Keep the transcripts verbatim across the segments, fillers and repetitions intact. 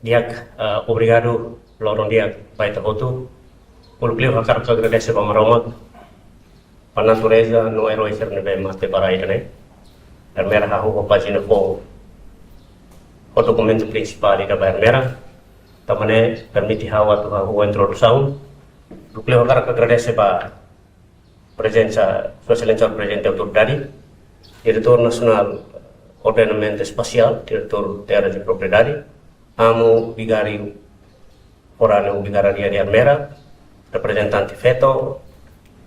Di'ak, eh, obrigadu, loron di'ak ba ita hotu. Uluk liu hakarak agradese ba Maromak, ba natureza no eroi sira ne'ebé mate ba rai ida-ne'e. Ermera hahú ho pájina foun, ho dokumentu prinsipál ida ba Ermera. Tanba ne'e permite ha'u atu hahú ho introdusaun. Uluk liu hakarak agradese ba prezensa Sua Exelénsia Prezidente Autoridade, Diretór Nasionál Ordenamentu Espaziál, Diretór Terras e Propriedade, Amu Vigáriu Foráneu Vigária Ria de Ermera, reprezentante feto,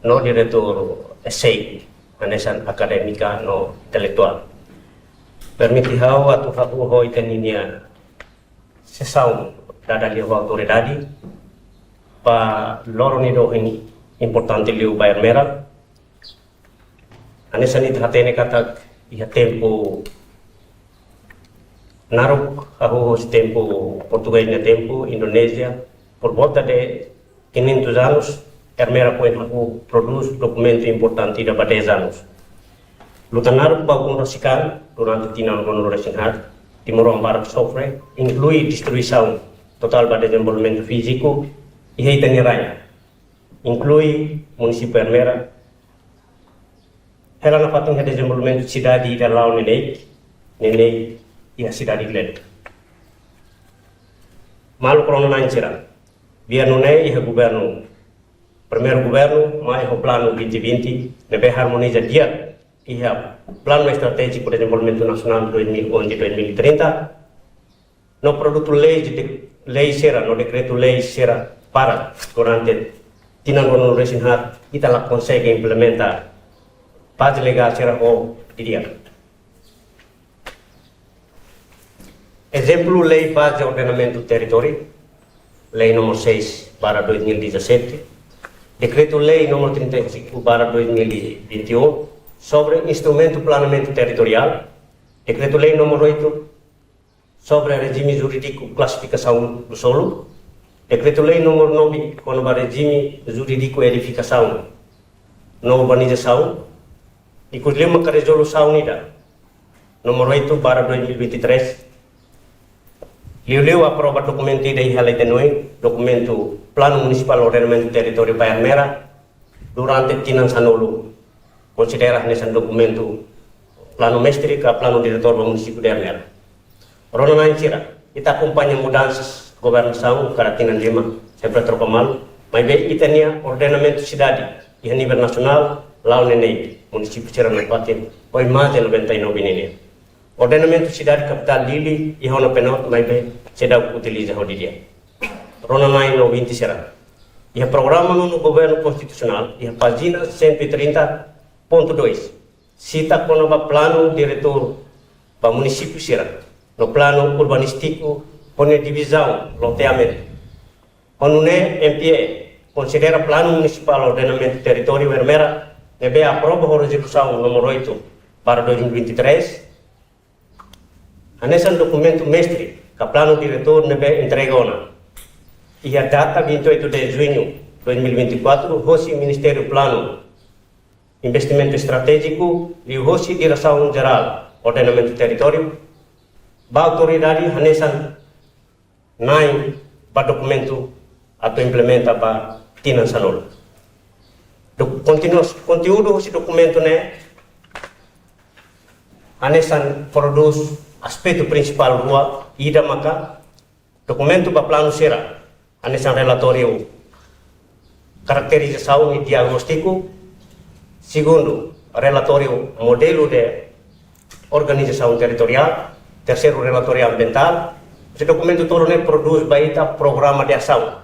no diretór SEIC, hanesan akadémika no intelektuál. Permite ha'u atu hahú ho ita-nia sesaun dada liu ho autoridade, ba loron ida ohin importante liu ba Ermera. Hanesan ita hatene katak iha tempu naruk, hahú hosi tempu Portugés nia tempu, Indonézia, por volta de quinhentos anos, Ermera foin hahú prodús dokumentu importante ida ba dez anos. Luta naruk ba ukun rasik an durante tinan ruanulu-resin-haat, timoroan barak sofre, inklui destruisaun totál ba dezenvolvimentu fíziku iha ita-nia rain, inklui munisípiu Ermera, hela nafatin iha dezenvolvimentu sidade ida la'o neineik, neineik iha sidade Gleno. Maluk rona-na'in sira, biar nune'e iha governu, primeiru governu mai ho planu vinte vinte, ne'ebé harmoniza di'ak iha Planu Estratéjiku Dezenvolvimentu Nasionál dois mil e onze, dois mil e trinta, no produtu lei de, lei sira, no dekretu-lei sira para durante tinan ruanulu-resin-haat, ita la konsege implementa baze legál sira ho di'ak. Ezemplu, Lei Baze Ordenamentu Territóriu, Lei número seis barra dois mil e dezassete, Dekretu-Lei número trinta e cinco barra dois mil e vinte e um, sobre instrumentu planeamentu territoriál, Dekretu-Lei número oito sobre rejime jurídiku klasifikasaun do solo, Dekretu-Lei número nove kona-ba rejime jurídiku edifikasaun no urbanizasaun, ikus liu maka rezolusaun ida número oito barra dois mil e vinte e três, liuliu aprova dokumentu ida iha Lei de Noi, dokumentu Planu Munisipál Ordenamentu Territóriu ba Ermera, durante tinan sanulu, konsidera hanesan dokumentu planu mestre ka planu diretór ba munisípiu de Ermera. Rona-na'in sira, ita akompaña mudansas governasaun kada tinan lima, sempre troka malu, maibé ita-nia ordenamentu sidade iha nivel nasionál la'o neineik, munisípiu sira nafatin, ho imajen noventa e nove neineik. Ordenamentu sidade kapitál Dili iha ona penot, maibé seidauk utiliza ho di'ak. Rona-na'in no ouvinte sira, iha programa nonu governu konstitusionál, iha pájina cento e trinta ponto dois, sita kona-ba planu diretór ba munisípiu sira, no planu urbanístiku, ho nia divizaun loteamentu. Ho nune'e M P A konsidera Planu Munisipál Ordenamentu Territóriu Ermera, ne'ebé aprova ho rezolusaun número oito barra dois mil e vinte e três, hanesan dokumentu mestre ka planu diretór ne'ebé entrega ona iha data vinte e oito de junho dois mil e vinte e quatro, hosi Ministériu Planu, Investimentu Estratéjiku, liuhosi Diresaun Jerál Ordenamentu Territóriu, ba autoridade hanesan na'in ba dokumentu atu implementa ba tinan sanulu. Dok-, kontinua-, konteúdu husi dokumentu ne'e hanesan prodús aspetu prinsipál rua, ida maka dokumentu ba planu sira, hanesan relatóriu karakterizasaun i diagnóstiku, segundu, relatóriu modelu de organizasaun territoriál, terseiru, relatóriu ambientál. Husi dokumentu tolu ne'e prodús ba ita programa de asaun,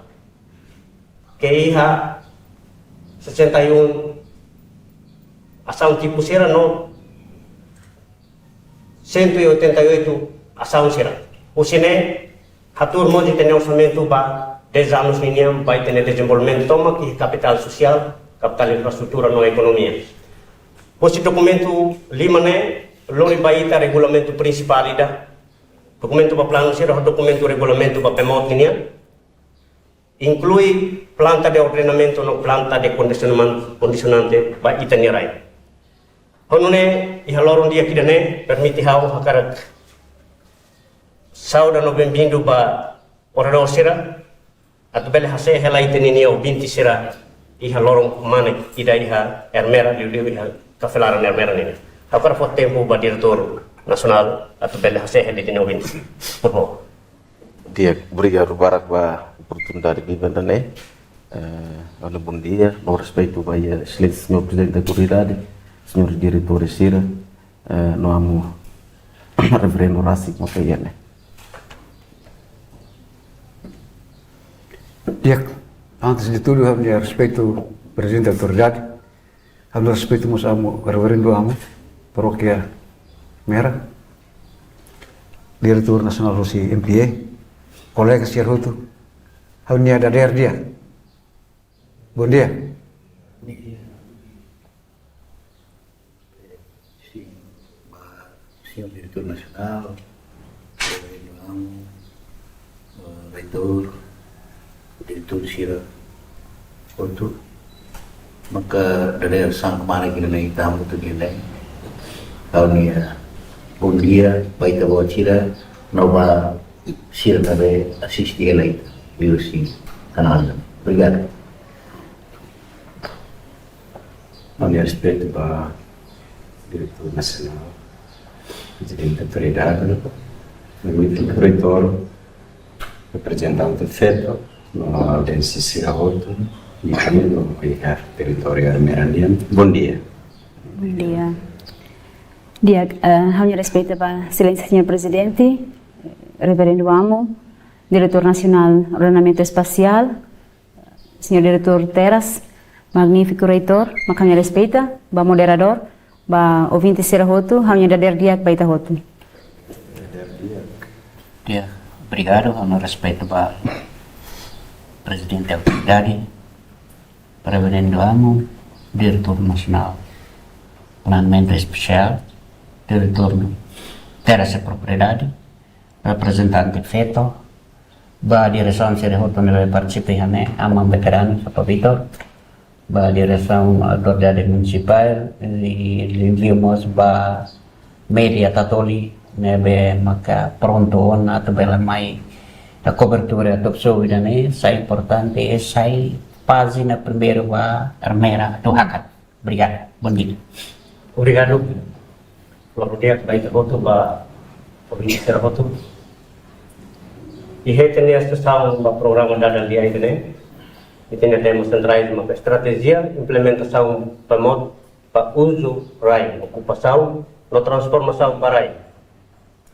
ke iha sessenta e um asaun tipu sira no cento e oitenta e oito asaun sira. Husi ne'e, hatuur mós ita-nia orsamentu ba dez anos ninian, ba ita-nia dezenvolvimentu tomak iha kapitál sosiál, kapitál infraestrutura no ekonomia. Husi dokumentu lima ne'e, lori ba ita regulamentu prinsipál ida, dokumentu ba planu sira, dokumentu regulamentu ba PMOT ninian, inklui planta de ordenamentu no planta de kondisionaman-, kondisionante ba ita-nia rai. Ho nune'e, iha loron di'ak ida-ne'e, permite ha'u hakarak sauda no benvindu ba oradór sira atu bele hase'e hela ita-nia ouvinte sira iha loron mane ida iha Ermera, liuliu iha kafe laran Ermera nian. Ha'u hakarak fó tempu ba diretór nasionál atu bele hase'e hela ita-nia ouvinte sira. Por favór. Di'ak, obrigadu barak ba oportunidade ida-ne'e. Eh, olá, bondia, no respeitu ba Iha Exelénsia Señór Prezidente da Autoridade, señór diretór sira, eh, no amu Reverendu rasik maka iha ne'e. Di'ak, antes de tudo, ha'u-nia respeitu Prezidente Autoridade, ha'u-nia respeitu mós amu, Reverendu Amu, Parókia Ermera, Diretór Nasionál husi M P A, kolega sira hotu, ha'u-nia dadeer di'ak. Bondia. Sin, ba, señór diretór nasionál, Reverendu Amu, eh, reitór, diretór sira hotu, maka dadeer-saan kmanek ida-ne'e, ita hamutuk iha ne'e. Ha'u-nia bondia ba ita-boot sira, no ba sira ne'ebé asiste hela ita liuhusi kanál. Obrigadu. Ha'u-nia respeitu ba Diretór Nasionál, Prezidente Autoridade, Magnífiku Reitór, reprezentante feto, no audiénsia sira hotu, i ami no iha territóriu Ermera nian. Bondia. Bondia. Di'ak, eh, ha'u-nia respeitu ba Exelénsia Señór Prezidente, Reverendu Amu, Diretór Nasionál Ordenamentu Espasiál, señór diretór Teras, magnífiku reitór, maka ha'u-nia respeitu ba moderadór, ba ouvinte sira hotu, ha'u-nia dadeer di'ak ba ita hotu. Di'ak, obrigadu, ha'u-nia respeitu ba Prezidente Autoridade, Reverendu Amu, Diretór Nasionál Ordenamentu Espasiál, Diretór Terras e Propriedade, reprezentante feto, ba diresaun sira hotu ne'ebé partisipa iha ne'e, aman veteranu, Papa Vitor, ba diresaun autoridade munisipál, i liuliu mós ba média Tatoli, ne'ebé maka prontu ona atu bele mai da kobertura talk show ida-ne'e, sai importante, i sai pájina primeiru ba Ermera atu hakat. Obrigadu. Bondia. Obrigadu. Loron di'ak ba ita hotu, ba ouvinte sira hotu. Iha ita-nia sesaun ba programa dalan di'ak ida-ne'e, ita-nia tema sentrál maka estratéjia implementasaun pamot ba uzu rai, okupasaun no transformasaun ba rai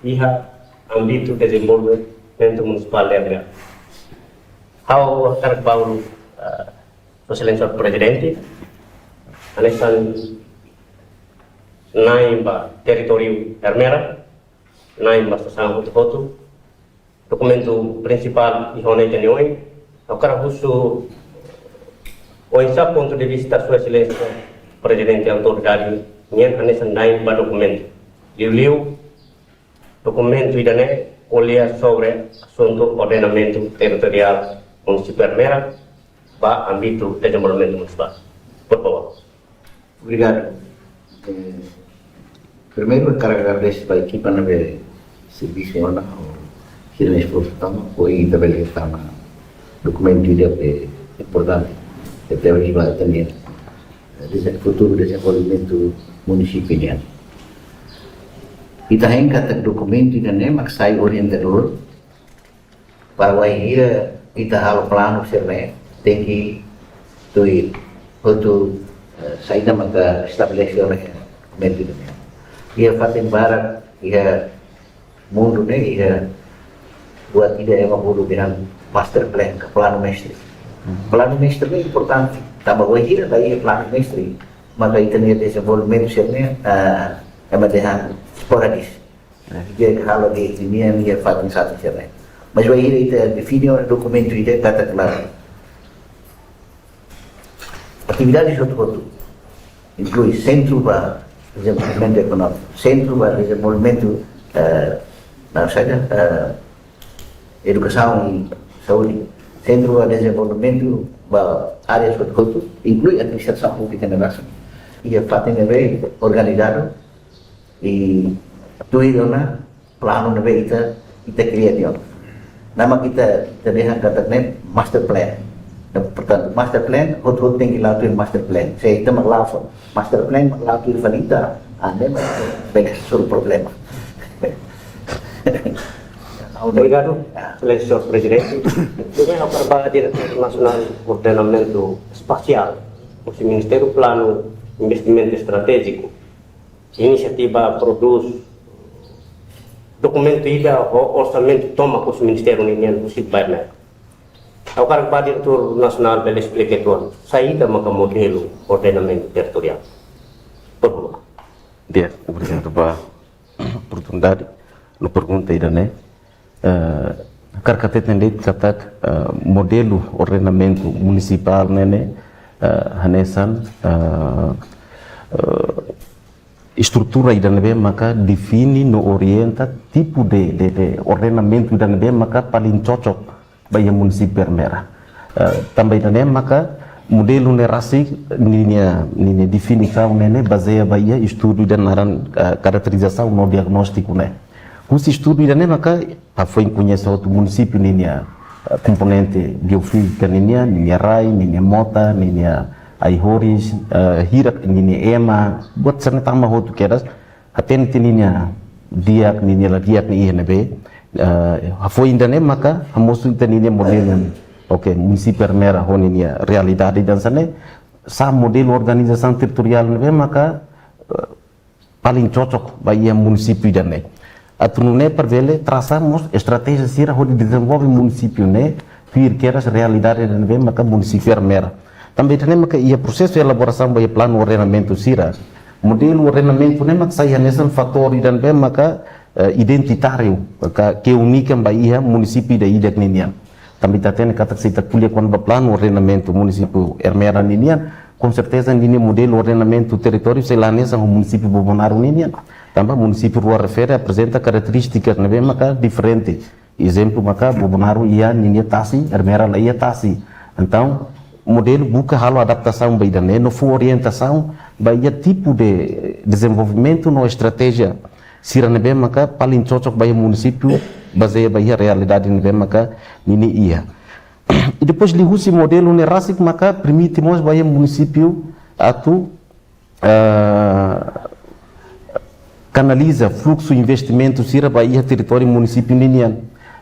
iha ámbitu dezenvolvimentu munisipál Ermera. Ha'u hakarak bolu, eh, Sua Exelénsia Prezidente, hanesan nain ba territóriu Ermera, nain ba sasán hotu-hotu, dokumentu prinsipál iha ona ita-nia oin, ha'u hakarak husu oinsá pontu de vista Sua Exelénsia Prezidente Autoridade nian hanesan nain ba dokumentu. Liuliu, dokumentu ida-ne'e ko'alia sobre asuntu ordenamentu territoriál munisípiu Ermera ba ámbitu dezenvolvimentu munisipál. Por favór. Obrigadu. Eh, primeiru, hakarak agradese ba ekipa ne'ebé servisu ona, ho sira-nia esforsu tama, hodi ita bele tama dokumentu ida ne'ebé importante, tebes ba ita-nia, eh, desen-, futuru dezenvolvimentu munisípiu nian. Ita hein katak dokumentu ida-ne'e mak sai orientadór para wainhira ita halo planu sira-ne'e, tenke tuir hotu, eh, saida maka estabelese ona dokumentu ida-ne'e. Iha fatin barak iha mundu ne'e, iha buat ida ema bolu dehan master plan ka planu mestre. Hmm. Planu mestre ne'e importante. Tanba wainhira la iha planu mestre, maka ita-nia dezenvolvimentu sira-ne'e, ah, ema dehan sporadis. Di'ak, halo de'it nian iha fatin satu sira-ne'e. Mas wainhira ita define ona dokumentu ida katak klaru. Atividade hotu-hotu, inklui sentru ba dezenvolvimentu ekonómiku, sentru ba dezenvolvimentu, eh, na saida, eh, edukasaun i saúde, sentru ba dezenvolvimentu ba área hotu-hotu, inklui administrasaun públika ne'e rasik. Iha fatin ne'ebé organizadu, i tuir ona planu ne'ebé ita, ita kria tiha ona. Nama kita, kita dehan katak ne'e master plan. Nah, portantu, master plan, hotu-hotu tenke la'o tuir master plan. Se ita mak la'o fali master plan, mak la'o tuir fali ita, ah, ne'e mak bele hasoru problema. Obrigadu, Exelénsia Señór Prezidente. Tuir ha'u hakarak ba Diretór Nasionál Ordenamentu Espasiál, husi Ministériu Planu Investimentu Estratéjiku, inisiativa prodús dokumentu ida ho orsamentu tomak husi ministériu ninian husi governu. Ha'u hakarak ba Diretór Nasionál bele esplika uitoan saida maka modelu ordenamentu territoriál. Por favór. Di'ak, obrigadu ba oportunidade no pergunta ida-ne'e. Eh, hakarak hateten de'it katak, eh, modelu ordenamentu munisipál ne'e ne'e, eh, hanesan, eh, eh, estrutura ida ne'ebé maka define no orienta tipu de, de, de ordenamentu ida ne'ebé maka paling cocok ba iha munisípiu Ermera. Eh, tanba ida-ne'e maka modelu ne'e rasik ninia, ninia definisaun ne'e ne'e bazeia ba iha estudu ida naran, eh, karakterizasaun no diagnóstiku ne'e. Husi estudu ida-ne'e maka hafoin koñese hotu munisípiu ninia, eh, komponente biofízika ninian, ninia rai, ninia mota, ninia ai-horis, eh, hirak ninia ema, buat sira-ne'e tama hotu kedas, hatene tiha ninia di'ak, ninia la di'ak ne'e iha ne'ebé. Eh, hafoin ida-ne'e maka hamosu ita ninia modelu. Oke, munisípiu Ermera ho ninia realidade hanesan ne'e, sá modelu organizasaun territoriál ne'ebé maka, eh, paling cocok ba iha munisípiu ida-ne'e. Atu nune'e para bele trasa mós estratéjia sira hodi dezenvolve munisípiu ne'e, tuir kedas realidade ida ne'ebé maka munisípiu Ermera. Tanba ida-ne'e maka iha prosesu elaborasaun ba iha planu ordenamentu sira, modelu ordenamentu ne'e maka sai hanesan fatór ida ne'ebé maka, eh, identitáriu, ka ke úniku ba iha munisípiu ida-idak ninian. Tanba ita hatene katak se ita ko'alia kona-ba planu ordenamentu munisípiu Ermera ninian, com certeza ninia modelu ordenamentu territóriu sei la hanesan ho munisípiu Bobonaro ninian. Tanba munisípiu rua refere aprezenta karakterístika ne'ebé maka diferente. Ezemplu maka Bobonaro iha ninia tasi, Ermera la iha tasi. Entaun, modelu buka halo adaptasaun ba ida-ne'e, no fó orientasaun ba iha tipu de dezenvolvimentu no estratéjia sira ne'ebé maka paling cocok ba iha munisípiu, bazeia ba iha realidade ne'ebé maka ninia iha. I depois liuhusi modelu ne'e rasik maka permite mós ba iha munisípiu atu, eh, kanaliza fluksu investimentu sira ba iha territóriu munisípiu ninian.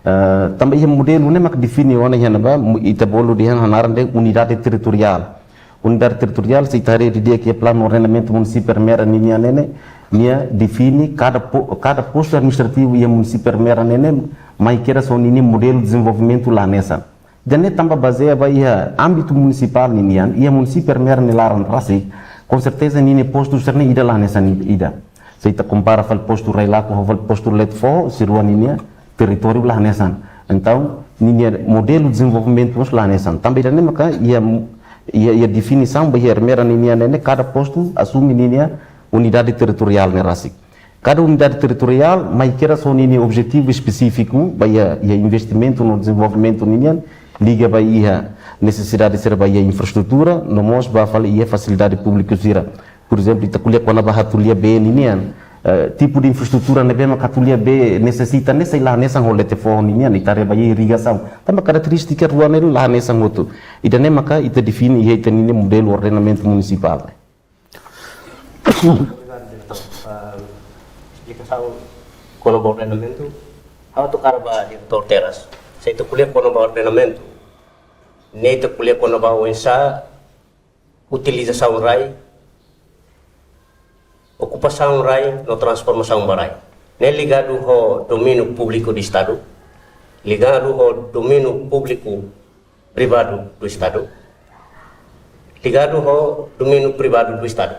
Eh, tanba iha modelu ne'e maka define ona iha ne'ebá, mu-, ita bolu dehan hanaran dehan unidade territoriál. Unidade territoriál, se ita haree didi'ak iha planu ordenamentu munisípiu Ermera ninian ne'e ne'e, nia define kada po-, kada postu administrativu iha munisípiu Ermera ne'e ne'e, mai kedas ho ninia modelu dezenvolvimentu la hanesan. Ida-ne'e tanba bazeia ba iha ámbitu munisipál ninian, iha munisípiu Ermera nia laran rasik, com certeza ninia postu sira-ne'e ida la hanesan ida. Se ita kompara fali postu Railaco ho fali postu Letefoho, sira-rua ninia territóriu la hanesan. Entaun, ninia modelu dezenvolvimentu mós la hanesan. Tanba ida-ne'e maka iha, iha, iha definisaun ba iha Ermera ninian ne'e ne'e, kada postu asume ninia unidade territoriál ne'e rasik. Kada unidade territoriál mai kedas ho ninia objetivu espesífiku ba iha, iha investimentu no dezenvolvimentu ninian, liga ba iha nesesidade sira ba iha infraestrutura, no mós ba fali iha fasilidade públiku sira. Por ezemplu, ita ko'alia kona-ba Hatulia bee ninian, eh, tipu de infraestrutura ne'ebé maka Hatulia bee nesesita ne'e sei la hanesan ho Letefoho ninian, ita haree ba iha irrigasaun. Tanba karakterístika rua ne'e la hanesan hotu. Ida-ne'e maka ita define iha ita-ninia modelu ordenamentu munisipál. Obrigadu, Diretór. Ah, esplikasaun kona-ba ordenamentu. Ha'u atu hakarak ba Diretór Terras. Se ita ko'alia kona-ba ordenamentu, ne'e ita ko'alia kona-ba oinsá utilizasaun rai, okupasaun rai, no transformasaun ba rai. Ne'e ligadu ho domíniu públiku do Estadu, ligadu ho domíniu públiku privadu do Estadu, ligadu ho domíniu privadu do Estadu.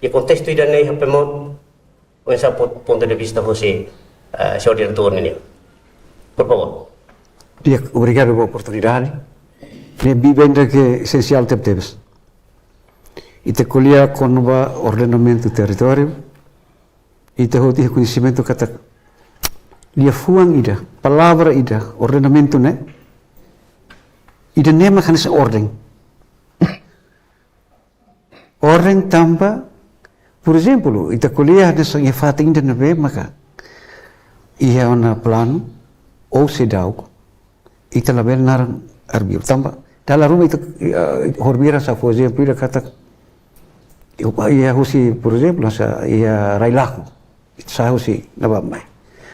I kontestu ida-ne'e iha Pemon, oinsá po-, pontu de vista husi, eh, señór diretór ninian. Por favór. Di'ak, obrigadu ba oportunidade. Ne'e biban ida ke esensiál tebetebes. Ita ko'alia kona-ba ordenamentu territóriu, ita hotu iha koñesimentu katak liafuan ida, palavra ida, ordenamentu ne'e, ida-ne'e mak hanesan orden. Orden tanba, por ezemplu, ita ko'alia hanesan iha fatin ida ne'ebé maka iha ona planu, ou seidauk, Ita labele naran arbiru. Tanba dala ruma ita, eh, horibainhira sa, por ezemplu, ita katak, iha husi, por ezemplu, sa, iha rai laku. Ita sa husi ne'ebá mai.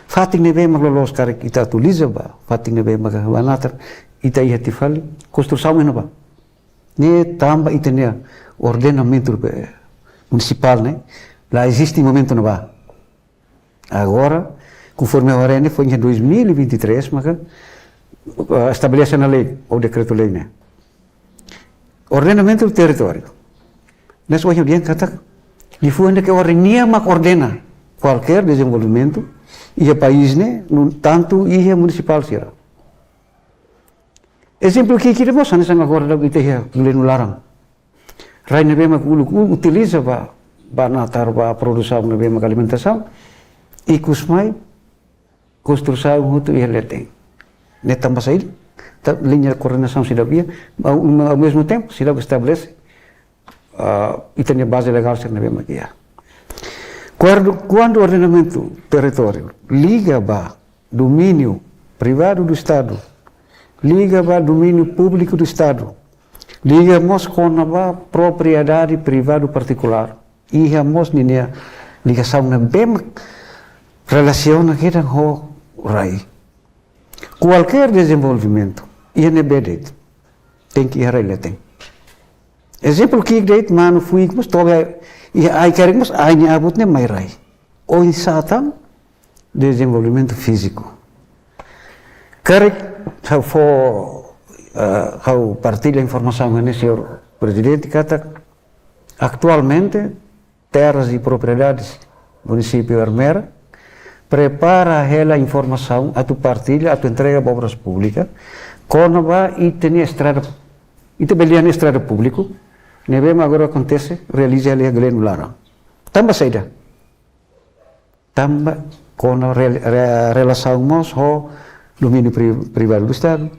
Fatin ne'ebé mak loloos karik ita atualiza ba fatin ne'ebé mak ba natar, ita iha tiha fali, konstrusaun iha ne'ebá. Ne'e tanba ita-nia ordenamentu, eh, munisipál ne'e la eziste momentu ne'ebá. Agora, konforme ha'u haree ne'e, foin iha dois mil e vinte e três maka, ah, estabelese ona lei ou dekretu-lei ne'e. Ordenamentu territóriu. Ne'e ohin dehan katak, liafuan ida ke ordena, nia mak ordena kualkér dezenvolvimentu iha país ne'e, no tantu iha munisipál sira. Ezemplu ki'ik ida mós hanesan agora daudaun ita iha Gleno Laran. Rai ne'ebé mak uluk u-, utiliza ba, ba natar, ba produsaun ne'ebé mak alimentasaun, ikus mai konstrusaun hotu iha leten. Ne'e tanba saida? Ta-, liña koordenasaun seidauk iha, ao, ao mesmo tempo, seidauk estabelese, ah, ita-nia baze legál sira ne'ebé mak iha. Kuandu, kuandu ordenamentu territóriu liga ba domínio privado do Estado, liga ba domínio público do Estado, liga mós kona-ba propriedade privado particular, iha mós ninia ligasaun ne'ebé mak relasiona kedan ho rai. Kualkér dezenvolvimentu iha ne'ebé de'it, tenke iha rai leten. Ezemplu ki'ik de'it, manu fuik mós toba iha ai, karik mós ai-nia abut ne'e mai rai. Oinsá tan dezenvolvimentu fíziku. Karik ha'u fó, eh, ha'u partilla informasaun ne'e, señór Prezidente, katak atualmente Terras e Propriedades Munisípiu Ermera prepara hela informasaun atu partilla, atu entrega ba Obras Públikas, kona-ba ita-nia estrada, ita bele dehan estrada públiku ne'ebé mak agora akontese, realiza hela iha Gleno Laran. Tanba saida? Tanba kona rel-, re-, relasaun mós ho domínio pri-, privado do Estado,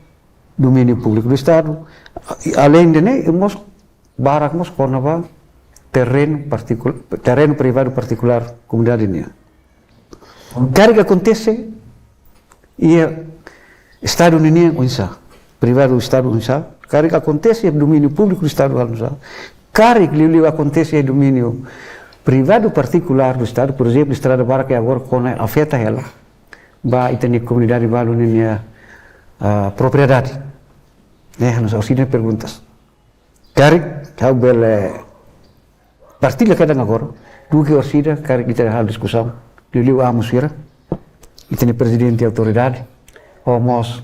domínio público do Estado, i aleinde ne'e, mós barak mós kona-ba terrenu partikul-, terrenu privadu partikulár komunidade nian. Karik akontese iha Estadu ninian, oinsá? Privadu Estadu, oinsá? Karik akontese iha domínio públiku do Estadu, oinsá? Karik liuliu akontese iha domínio privadu partikulár do Estadu, por ezemplu, estrada barak ke agora kona afeta hela ba ita-nia komunidade balu ninia, ah, propriedade. Ne'e, ha'u-nia, orsida perguntas. Karik ha'u bele partilla kedan agora, duké orsida, karik ita halo diskusaun, liuliu amu sira, ita-nia Prezidente Autoridade, ho mós,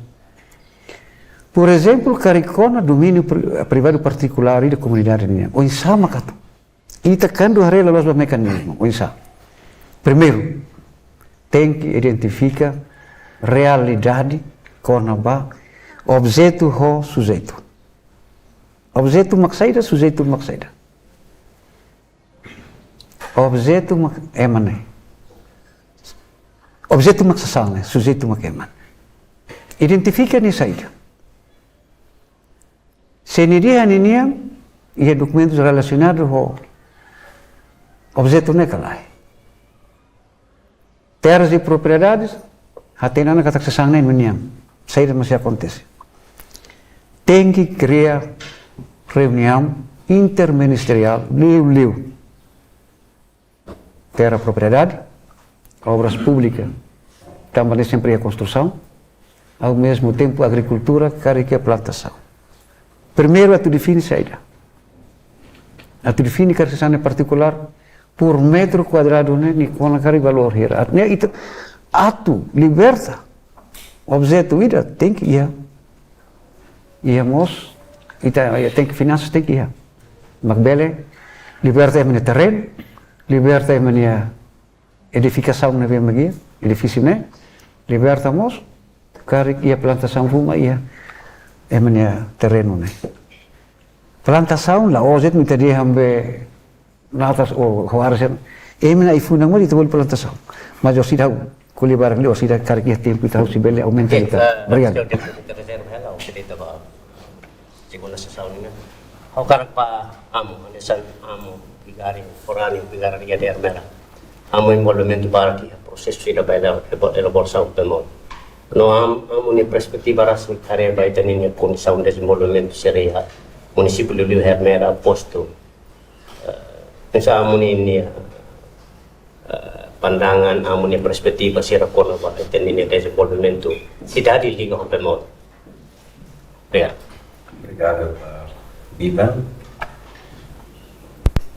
por ezemplu, karik kona domínio pri-, privadu partikulár ida komunidade nian, oinsá mak atu? Ita kuandu haree loloos ba mekanizmu, oinsá? Primeiru, tenke identifika realidade kona-ba objetu ho sujeitu. Objetu mak saida, sujeitu mak saida? Objetu mak ema ne'e. Objetu mak sasán ne'e, sujeitu mak ema ne'e. Identifika nia saida. Se nia dehan nia nian, iha dokumentus relasionadu ho objetu ne'e ka lae? Terras e Propriedades, hatene ona katak sasán ne'e ema nian. Saida mak sei akontese? Tenke kria reuniaun interministeriál, liuliu Terra Propriedade, Obras Públikas, tanba ne'e sempre iha konstrusaun, ao mesmo tempo Agrikultura, karik iha plantasaun. Primeiru atu define saida. Atu define karik sasán ne'e partikulár, por metru kuadradu ne'e, nia kona karik valór hira. Atu, ne'e ita atu liberta objetu ida, tenke iha, iha mós, ita, iha, tenke finansas, tenke iha. Mak bele liberta ema nia terrenu, liberta ema nia edifikasaun ne'ebé mak iha, edifísiu ne'e, liberta mós, karik iha plantasaun ruma iha ema nia terrenu ne'e. Plantasaun la'ós de'it mak ita dehan be natar ou ho área sira. Ema nia ai-funan mós ita bolu plantasaun. Mas orsida ha'u ko'alia barak liu, orsida karik iha tempu ita, ha'u sei bele aumenta. Oke, ita. Eh, obrigadu. Señór Deputadu, terceiro, hela, oke, ita ba segunda sesaun ne'e. Ha'u hakarak ba amu, hanesan amu, vigáriu, foráneu, vigáriu iha Ermera. Amu envolvimentu barak iha prosesu ida ba ela-, elaborasaun PMOU. No am, amu-nia perspetiva rasik haree ba ita-nia kondisaun dezenvolvimentu sira iha munisípiu liuliu Ermera postu. Eh, oinsá amu-nia, eh, pandangan, amu-nia perspetiva sira kona-ba ita-nia dezenvolvimentu sidade liga ho PMOD. Obrigadu. Obrigadu, eh, Biban.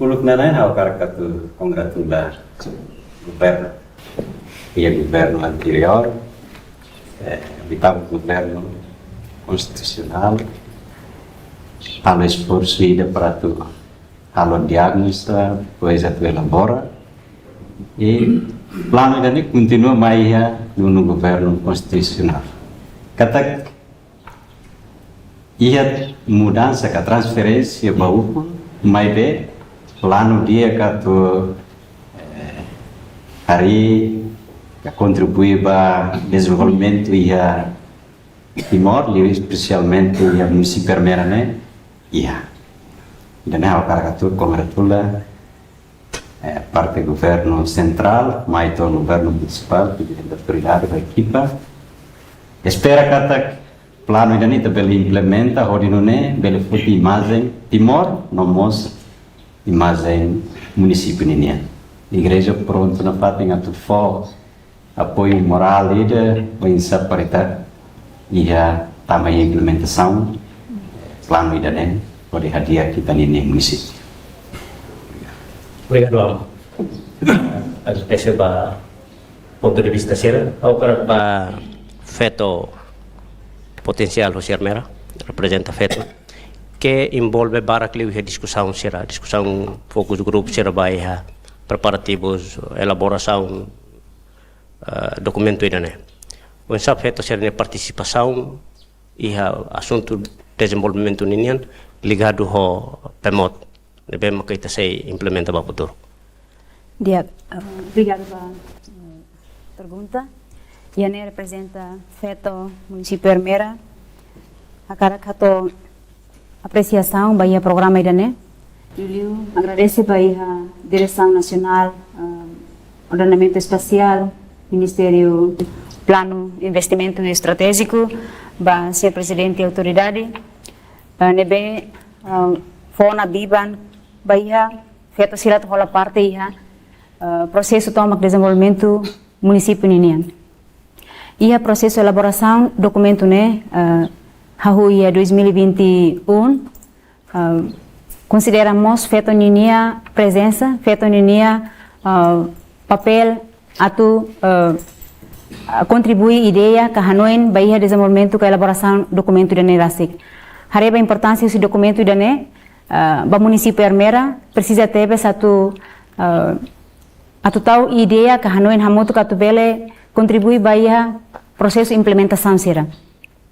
Uluk nanain ha'u hakarak atu kongratula governu. Iha governu anteriór, eh, oitavu governu konstitusionál, halo esforsu ida para atu halo diagnóstiku, depois atu elabora. I planu ida-ne'e kontinua mai iha nonu governu konstitusionál. Katak iha mudansa ka transferénsia ba ukun, maibé planu di'ak atu, eh, harii ka kontribui ba dezenvolvimentu iha Timor, liu espesialmente iha munisípiu Ermera ne'e, iha. Ida-ne'e ha'u hakarak atu kongratula, eh, parte governu sentrál, mai to'o governu munisipál, prezidente autoridade ba ekipa. Espera katak planu ida-ne'e ita bele implementa, hodi nune'e bele foti imajen Timor, no mós imajen munisípiu ninian. Igreja prontu nafatin atu fó apoiu morál ida, oinsá para ita iha tama iha implementasaun planu ida-ne'e, hodi hadi'a ita-nia munisípiu. Obrigadu, Amu. Agradese ba pontu de vista sira. Ha'u hakarak ba feto potensiál husi Ermera, reprezenta feto, ke envolve barak liu iha diskusaun sira, diskusaun focus group sira ba iha preparativus, elaborasaun, eh, dokumentu ida-ne'e. Oinsá feto sira-nia partisipasaun iha asuntu dezenvolvimentu ninian ligadu ho PMOD ne'ebé maka ita sei implementa ba futuru. Di'ak, eh, obrigadu ba, eh, pergunta. Iha ne'e reprezenta feto munisípiu Ermera. Hakarak hato'o apresiasaun ba iha programa ida-ne'e. Liuliu agradese ba iha Diresaun Nasionál, eh, Ordenamentu Espasiál, Ministériu Planu Investimentu Estratéjiku, ba Señór Prezidente Autoridade, eh, ne'ebé, eh, fó ona biban ba iha feto sira atu hola parte iha, eh, prosesu tomak dezenvolvimentu munisípiu ninian. Iha prosesu elaborasaun dokumentu ne'e, eh, hahú iha dois mil e vinte e um, eh, konsidera mós feto ninia prezensa, feto ninia, eh, papél atu, eh, kontribui ideia ka hanoin ba iha dezenvolvimentu ka elaborasaun dokumentu ida-ne'e rasik. Haree ba importánsia husi dokumentu ida-ne'e, eh, ba munisípiu Ermera, presiza tebes atu, eh, atu tau ideia ka hanoin hamutuk atu bele kontribui ba iha prosesu implementasaun sira.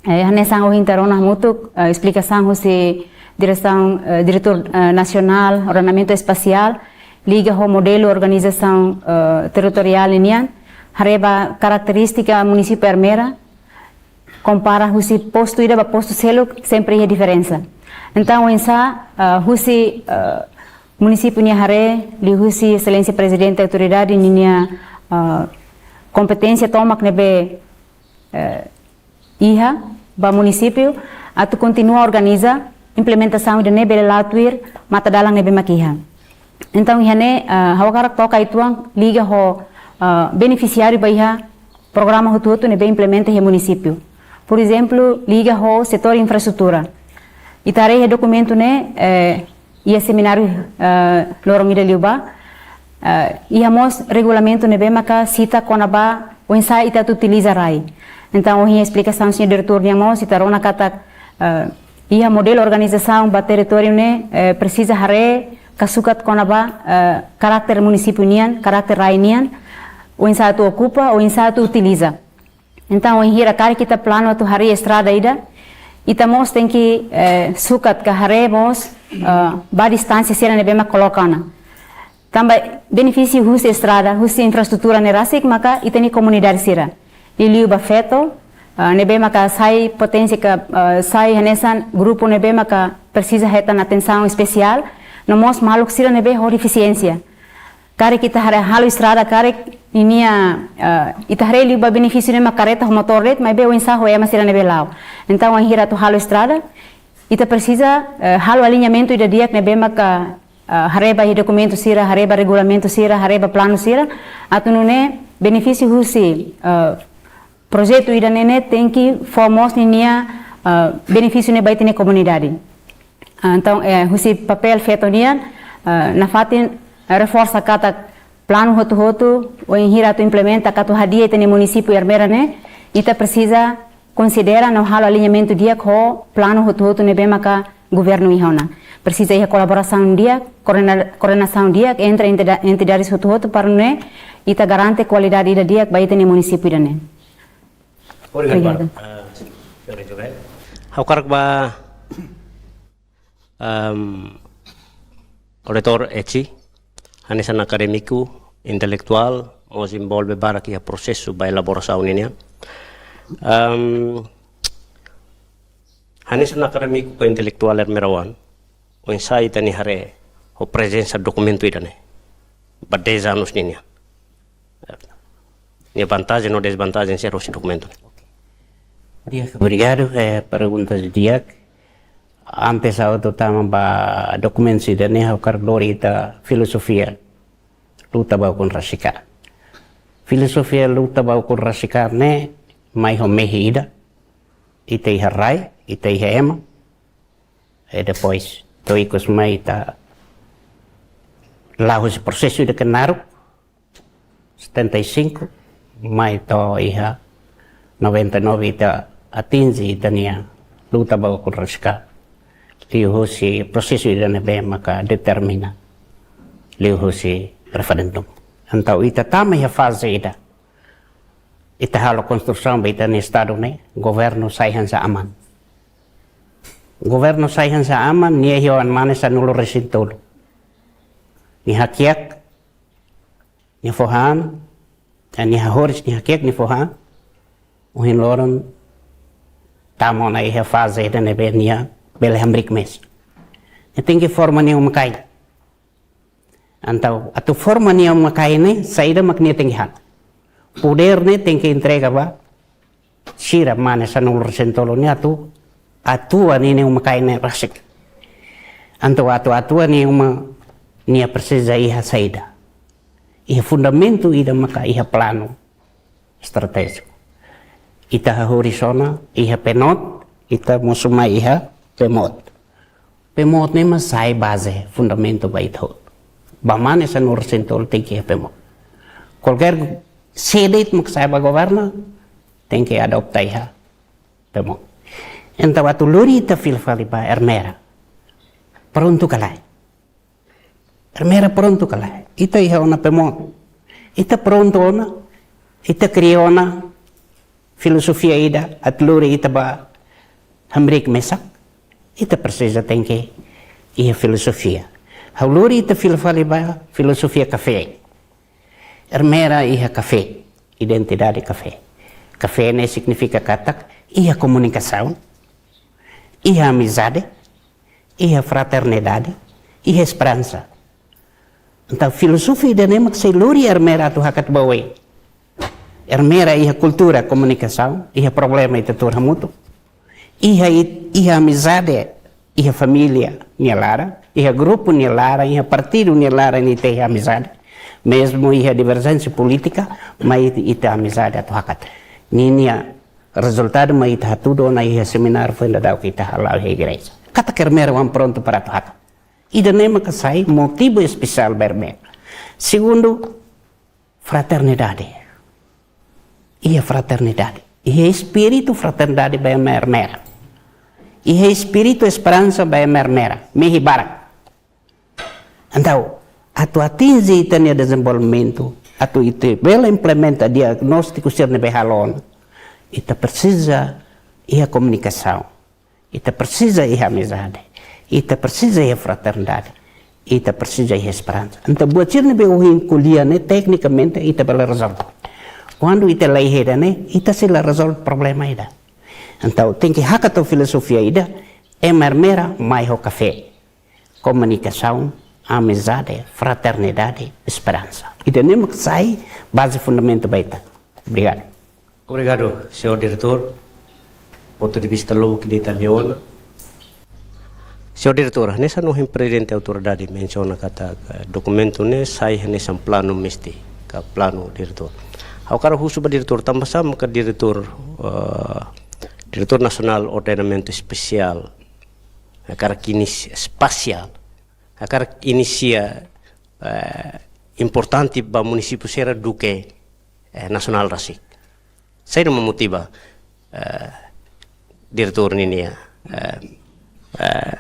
Eh, hanesan ohin ita rona hamutuk, eh, esplikasaun husi Diresaun, eh, Diretór, eh, Nasionál Ordenamentu Espasiál, liga ho modelu organizasaun, eh, territoriál ninian, haree ba karakterístika munisípiu Ermera, kompara husi postu ida ba postu seluk, sempre iha diferensa. Entaun, oinsá, eh, husi, eh, munisípiu nia haree, liuhusi Exelénsia Prezidente Autoridade ninia, eh, kompeténsia tomak ne'ebé, eh, iha ba munisípiu atu kontinua organiza implementasaun ida-ne'e bele la'o tuir matadalan ne'ebé mak iha. Entaun, iha ne'e, ah, ha'u hakarak toka uitoan liga ho, ah, benefisiáriu ba iha programa hotu-hotu ne'ebé implementa iha munisípiu. Porezemplu, liga ho setór infraestrutura. Ita haree iha dokumentu ne'e, eh, iha semináriu, eh, loron ida liubá, eh, iha mós regulamentu ne'ebé maka sita kona-ba oinsá ita atu utiliza rai. Entaun, ohin esplikasaun señór diretór nian mós, ita rona katak, eh, iha modelu organizasaun ba territóriu ne'e, eh, presiza haree ka sukat kona-ba, eh, karakter munisípiu nian, karakter rai nian, oinsá atu okupa, oinsá atu utiliza. Entaun, wainhira karik ita planu atu harii estrada ida, ita mós tenke, eh, sukat ka haree mós, eh, ba distánsia sira ne'ebé mak koloka ona. Tanba benefísiu husi estrada, husi infraestrutura ne'e rasik maka ita-nia komunidade sira. Liuliu ba feto, eh, ne'ebé maka sai potensi ka, eh, sai hanesan grupu ne'ebé maka presiza hetan atensaun espesiál, no mós maluk sira ne'ebé ho defisiénsia. Karik ita haree halo estrada, karik ninia, eh, ita haree liu ba benefísiu ne'e mak karreta ho motór de'it, maibé oinsá ho ema sira ne'ebé la'o. Entaun, wainhira atu halo estrada, ita presiza, eh, halo aliñamentu ida di'ak ne'ebé maka, eh, haree ba iha dokumentu sira, haree ba regulamentu sira, haree ba planu sira, atu nune'e benefísiu husi, eh, projetu ida-ne'e ne'e tenke fó mós ninia, eh, benefísiu ne'e ba ita-nia komunidade. Ah, entaun, eh, husi papél feto nian, eh, nafatin, eh, reforsa katak planu hotu-hotu, wainhira atu implementa ka atu hadi'a ita-nia munisípiu Ermera ne'e, ita presiza konsidera no halo aliñamentu di'ak ho planu hotu-hotu ne'ebé maka governu iha ona. Presiza iha kolaborasaun di'ak, koordena-, koordenasaun di'ak entre entida-, entidades hotu-hotu para nune'e ita garante kualidade ida di'ak ba ita-nia munisípiu ida-ne'e. Obrigadu. Obrigada. Ah, señora Isabel. Ha'u hakarak ba, ehm, Reitór Eci, hanesan akadémiku, intelektuál, mós envolve barak iha prosesu ba elaborasaun ninian. Ehm, hanesan akadémiku ka intelektuál Ermera oan, oinsá ita-nia haree ho prezensa dokumentu ida-ne'e ba dez anos ninian. Nia vantajen no desvantajen sira husi dokumentu ne'e. Di'ak, obrigadu, eh, perguntas di'ak. Antes ha'u atu tama ba dokumentu ida-ne'e, ha'u hakarak lori ita filozofia luta ba ukun rasik an. Filozofia luta ba ukun rasik an ne'e mai ho mehi ida, ita iha rai, ita iha ema, e depois to'o ikus mai ita la'o husi prosesu ida ke naruk, setenta e cinco, mai to'o iha noventa e nove ita atinje ita-nia luta ba ukun rasik an. Liuhusi prosesu ida ne'ebé maka determina liuhusi referendum. Entaun ita tama iha faze ida ita halo konstrusaun ba ita-nia Estadu ne'e, governu sai hanesan aman. Governu sai hanesan aman, nia iha oan-mane sanulu-resin-tolu. Nia hakiak, nia fó han, eh, nia hahoris, nia hakiak, nia fó han, ohin loron tama ona iha faze ida ne'ebé nia bele hamriik mesak. Nia tenke forma nia uma-kain. Entaun, atu forma nia uma-kain ne'e, saida mak nia tenke han. Podér ne'e tenke entrega ba sira mane sanulu-resin-tolu ne'e atu atua ninia uma-kain ne'e rasik. Entaun, atu atua nia uma, nia presiza iha saida. Iha fundamentu ida maka iha planu estratéjiku. Ita hahoris ona iha PNOD, ita mosu mai iha PMOD. PMOD ne'e mak sai baze, fundamentu ba ita hotu. Ba mane sanulu-resin-tolu tenke iha PMOD. Kualkér sé de'it mak sai ba governa, tenke adopta iha PMOD. Entaun atu lori ita fila fali ba Ermera. Prontu ka lae? Ermera prontu ka lae? Ita iha ona PMOD. Ita prontu ona, ita kria ona filozofia ida atu lori ita ba hamriik mesak. Ita presiza tenke iha filozofia. Ha'u lori ita fila fali ba filozofia kafé. Ermera iha kafé, identidade kafé. Kafé ne'e signifika katak iha komunikasaun, iha amizade, iha fraternidade, iha esperansa. Entaun filozofia ida-ne'e mak sei lori Ermera atu hakat ba oin. Ermera iha kultura komunikasaun, iha problema ita tuur hamutuk. Iha it-, iha amizade, iha família nia laran, iha grupu nia laran, iha partidu nia laran ita iha amizade. Mezmu iha diverjénsia polítika, maibé ita amizade atu hakat. Ninia rezultadu mak ita hatudu ona iha semináriu foin daudauk ita hala'o iha igreja. Katak Ermera oan prontu para atu hakat. Ida-ne'e maka sai motivu espesiál ba Ermera. Segundu, fraternidade. Iha fraternidade. Iha espíritu fraternidade ba ema Ermera. Iha espíritu esperansa ba ema Ermera. Mehi barak. Entaun, atu atinje ita-nia dezenvolvimentu, atu ita bele implementa diagnóstiku sira ne'ebé halo ona, ita presiza iha komunikasaun. Ita presiza iha amizade. Ita presiza iha fraternidade. Ita presiza iha esperansa. Entaun, buat sira ne'ebé ohin ko'alia ne'e, teknikamente, ita bele rezolve. Kuandu ita la iha ida-ne'e, ita sei la rezolve problema ida. Entaun, tenke hakat ho filozofia ida, ema Ermera mai ho kafé. Komunikasaun, amizade, fraternidade, esperansa. Ida-ne'e mak sai baze fundamentu ba ita. Obrigadu. Obrigadu, señór diretór. Pontu de vista lubuk ida ita-nia ona. Señór diretór, hanesan ohin prezidente autoridade mensiona katak, eh, dokumentu ne'e sai hanesan planu mesti, ka planu diretór. Ha'u hakarak husu ba diretór, tanba sá maka diretór, eh, Diretór Nasionál Ordenamentu Espesiál, hakarak inis-, espasiál, hakarak inisia, eh, importante ba munisípiu sira duké, eh, nasionál rasik. Saida mak motiva, eh, diretór ninia, eh, eh,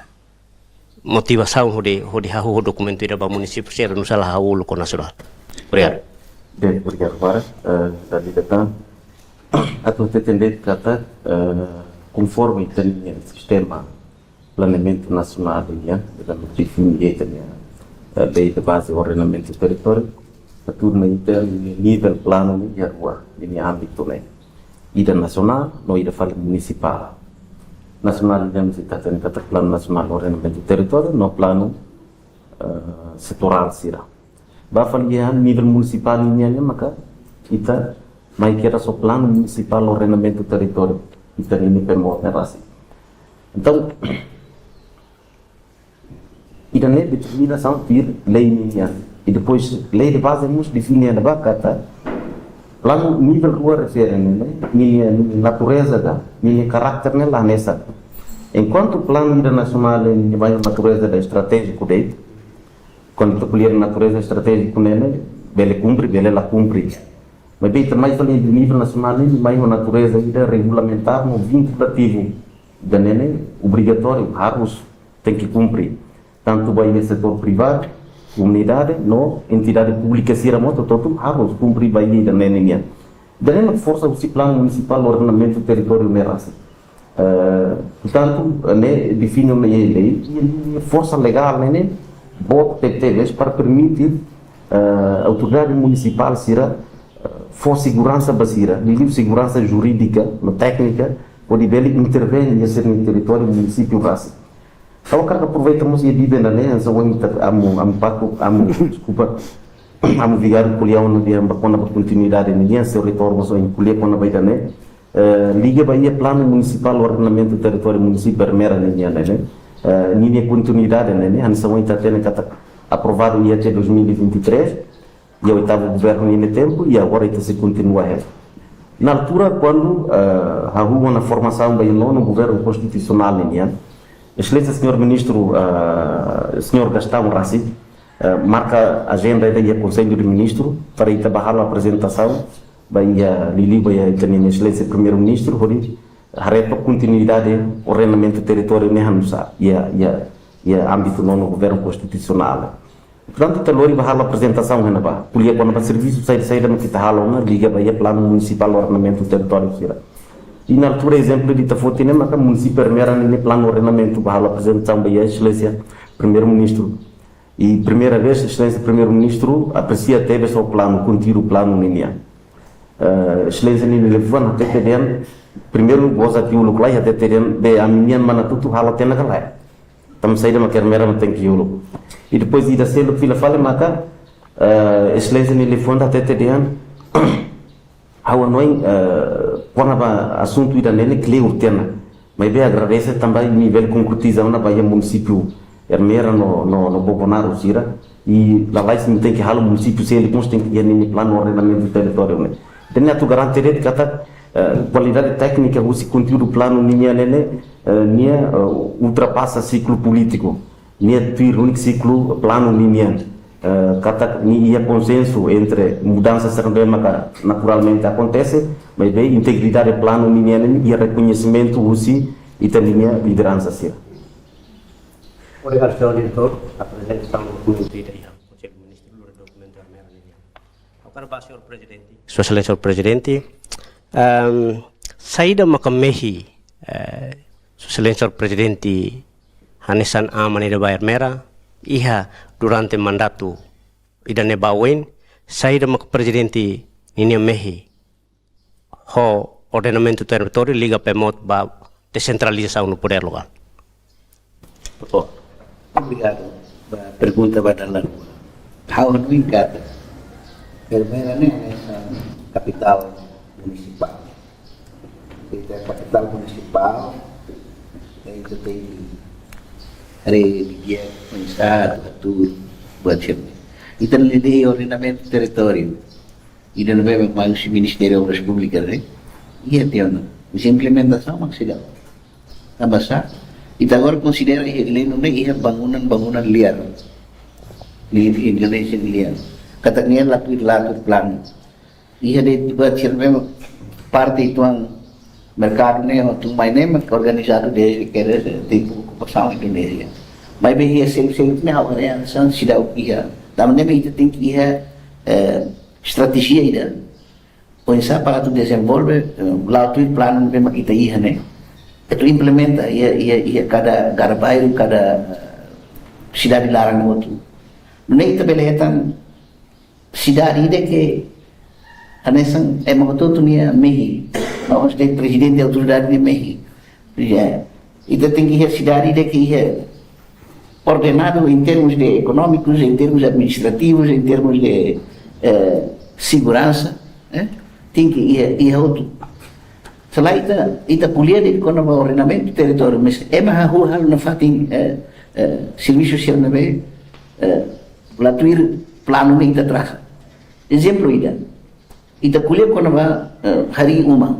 motivasaun hodi, hodi hahú dokumentu ida ba munisípiu sira nu'usá la hahú uluk ho nasionál? Obrigadu. Bem, obrigadu, Mara. Eh, dali datang, atu ita hatene katak, eh, konforme ita-nia sistema planeamentu nasionál nian, dalam define ita-nia, eh, lei de baze ordenamentu territóriu, atu mai ita nivel planu ne'e iha rua, ninia ámbitu ne'e. Ida nasionál, no ida fali munisipál. Nasionál nian ita hatene katak planu nasionál ordenamentu territóriu, no planu, eh, setorál sira. Ba fali iha nivel munisipál nian ne'e maka ita mai kedas ho planu munisipál ordenamentu territóriu. Ita ninia P M O ne'e rasik. Entaun, ida-ne'e determinasaun tuir lei nian. I depois lei de baze mós define ona ba katak planu nivel rua refere ne'e, ninia, ninia natureza ka, ninia karakter ne'e la hanesan. Enkuantu planu ida nasionál ne'e mai natureza ida estratéjiku de'it, kuandu ita ko'alia natureza estratéjiku ne'e, ne'e bele kumpre, bele la kumpre. Maibé ita mai fali nivel nasionál ne'e mai ho natureza ida regulamentár no vinkulativu. Ida-ne'e ne'e obrigatóriu, harus, tenke kumpre. Tantu ba iha setór privadu, komunidade, no entidade públika sira mós hotu-hotu harus kumpre ba iha ida-ne'e nian. Ida-ne'e mak forsa husi planu munisipál ordenamentu territóriu ne'e rasik. Eh, portantu, ne'e define ona iha lei, i, i forsa legál ne'e, ne'e boot tebetebes para permite, eh, autoridade munisipál sira, eh, fó seguransa ba sira, liuliu seguransa jurídika no téknika, hodi bele intervene iha sira-nia territóriu munisípiu rasik. Ha'u hakarak aproveita mós iha data ida-ne'e, hanesan ohin ita amu, amu Paku, amu, deskulpa, amu Vigáriu ko'alia ona dehan ba kona-ba kontinuidade nian, señór reitór mós ohin ko'alia kona-ba ida-ne'e. Eh, liga ba iha planu munisipál ordenamentu territóriu munisípiu Ermera nian ne'e, ne'e. Eh, ninia kontinuidade ne'e, ne'e, hanesan ohin ita hatene katak aprovadu iha até dois mil e vinte e três, iha oitavu governu ninia tempu, i agora ita sei kontinua hela. Na altura, kuandu, eh, hahú ona formasaun ba iha nonu governu konstitusionál nian, Exelénsia señór ministru, eh, señór Gastão rasik, eh, marka ajenda ida iha Konsellu de Ministru, para ita bá halo aprezentasaun, ba iha liuliu ba iha ita-nia Exelénsia Primeiru-Ministru, hodi haree took kontinuidade ordenamentu territóriu ne'e hanesan, iha, iha, iha ámbitu nonu governu konstitusionál. Portantu, ita lori bá halo aprezentasaun iha ne'ebá. Ko'alia kona-ba servisu saida-saida mak ita halo ona liga ba iha planu munisipál ordenamentu territóriu sira. I na altura ezemplu ida ita foti ne'e maka munisípiu Ermera ninia planu ordenamentu bá halo aprezentasaun ba iha Exelénsia Primeiru-Ministru. I primeira vez Exelénsia Primeiru-Ministru apresia tebes ho planu, konteúdu planu ninian. Eh, Exelénsia nia liafuan hatete dehan, primeiru goza tiha uluk lai hatete dehan, be ami-nian mana tutu halo tiha ona ka lae. Tanba saida mak Ermera mak tenke iha uluk. I depois ida seluk fila fali maka, eh, Exelénsia nia liafuan hatete dehan, ha'u hanoin, eh, kona-ba asuntu ida-ne'e ne'e kleur tiha ona. Maibé agradese tanba imi bele konkretiza ona ba iha munisípiu Ermera no, no, no Bobonaro sira. I lalais imi tenke halo munisípiu seluk mós tenke iha ninia planu ordenamentu territóriu ne'e. Entaun ne'e atu garante de'it katak, eh, kualidade téknika husi konteúdu planu ninian ne'e ne'e, eh, nia, eh, ultrapasa siklu polítiku. Nia tuir úniku siklu planu ninian. Eh, katak nia iha konsensu entre mudansa sira ne'ebé maka naturalmente akontese, maibé integridade planu ninian ne'e iha rekoñesimentu husi ita-nia lideransa sira. Obrigadu, señór diretór. Aprezentasaun dokumentu ida iha Konsellu Ministru lori dokumentu Ermera nian. Ha'u hakarak ba señór prezidente. Sua Exelénsia señór prezidente, ehm, saida maka mehi, eh, Sua Exelénsia señór prezidente hanesan aman ida ba Ermera, iha durante mandatu ida-ne'e ba oin, saida maka prezidente ninia mehi ho ordenamentu territóriu liga P M O ba desentralizasaun no podér lokál. Obrigadu. Pergunta ba dalan. Ha'u hanoin katak, Ermera ne'e hanesan kapitál munisipál. Ita kapitál munisipál, ita tenke haree di'ak oinsá atu buat sira-ne'e. Ita lili ordenamentu territóriu. Ida ne'ebé mak husi Ministériu Obras Públikas, eh? Iha tiha ona. Husi implementasaun mak seidauk. Tanba sá, ita agora konsidera iha Gleno ne'e iha bangunan-bangunan liar. Di Indonézia liar. Katak nia la tuir, la tuir planu. Iha de'it buat sira-ne'e parte uitoan merkadu ne'e, hotu mai ne'e mak organizadu dezde kedas tempu okupasaun Indonézia. Maibé iha seluk-seluk ne'e ha'u haree hanesan seidauk iha. Tanba ne'e mak ita tenke iha, eh, estratéjia ida oinsá para atu dezenvolve, eh, la tuir planu ne'ebé mak ita iha ne'e. Atu implementa iha, iha, iha kada garabairu, kada, eh, sidade laran hotu. Nune'e ita bele hetan sidade ida ke hanesan ema hotu-hotu nia mehi. Maibé prezidente autoridade nia mehi. Ya, ita tenke iha sidade ida ke iha ordenadu em termos de económicos, em termos administrativos, em termos de, eh, segurança, eh? Tenke iha, iha hotu. Se lae ita, ita ko'alia de'it kona-ba ordenamentu territóriu, mas ema hahú halo nafatin, eh, eh, servisu sira ne'ebé, eh, la tuir planu ne'ebé ita trasa. Ezemplu ida, ita ko'alia kona-ba, eh, harii uma.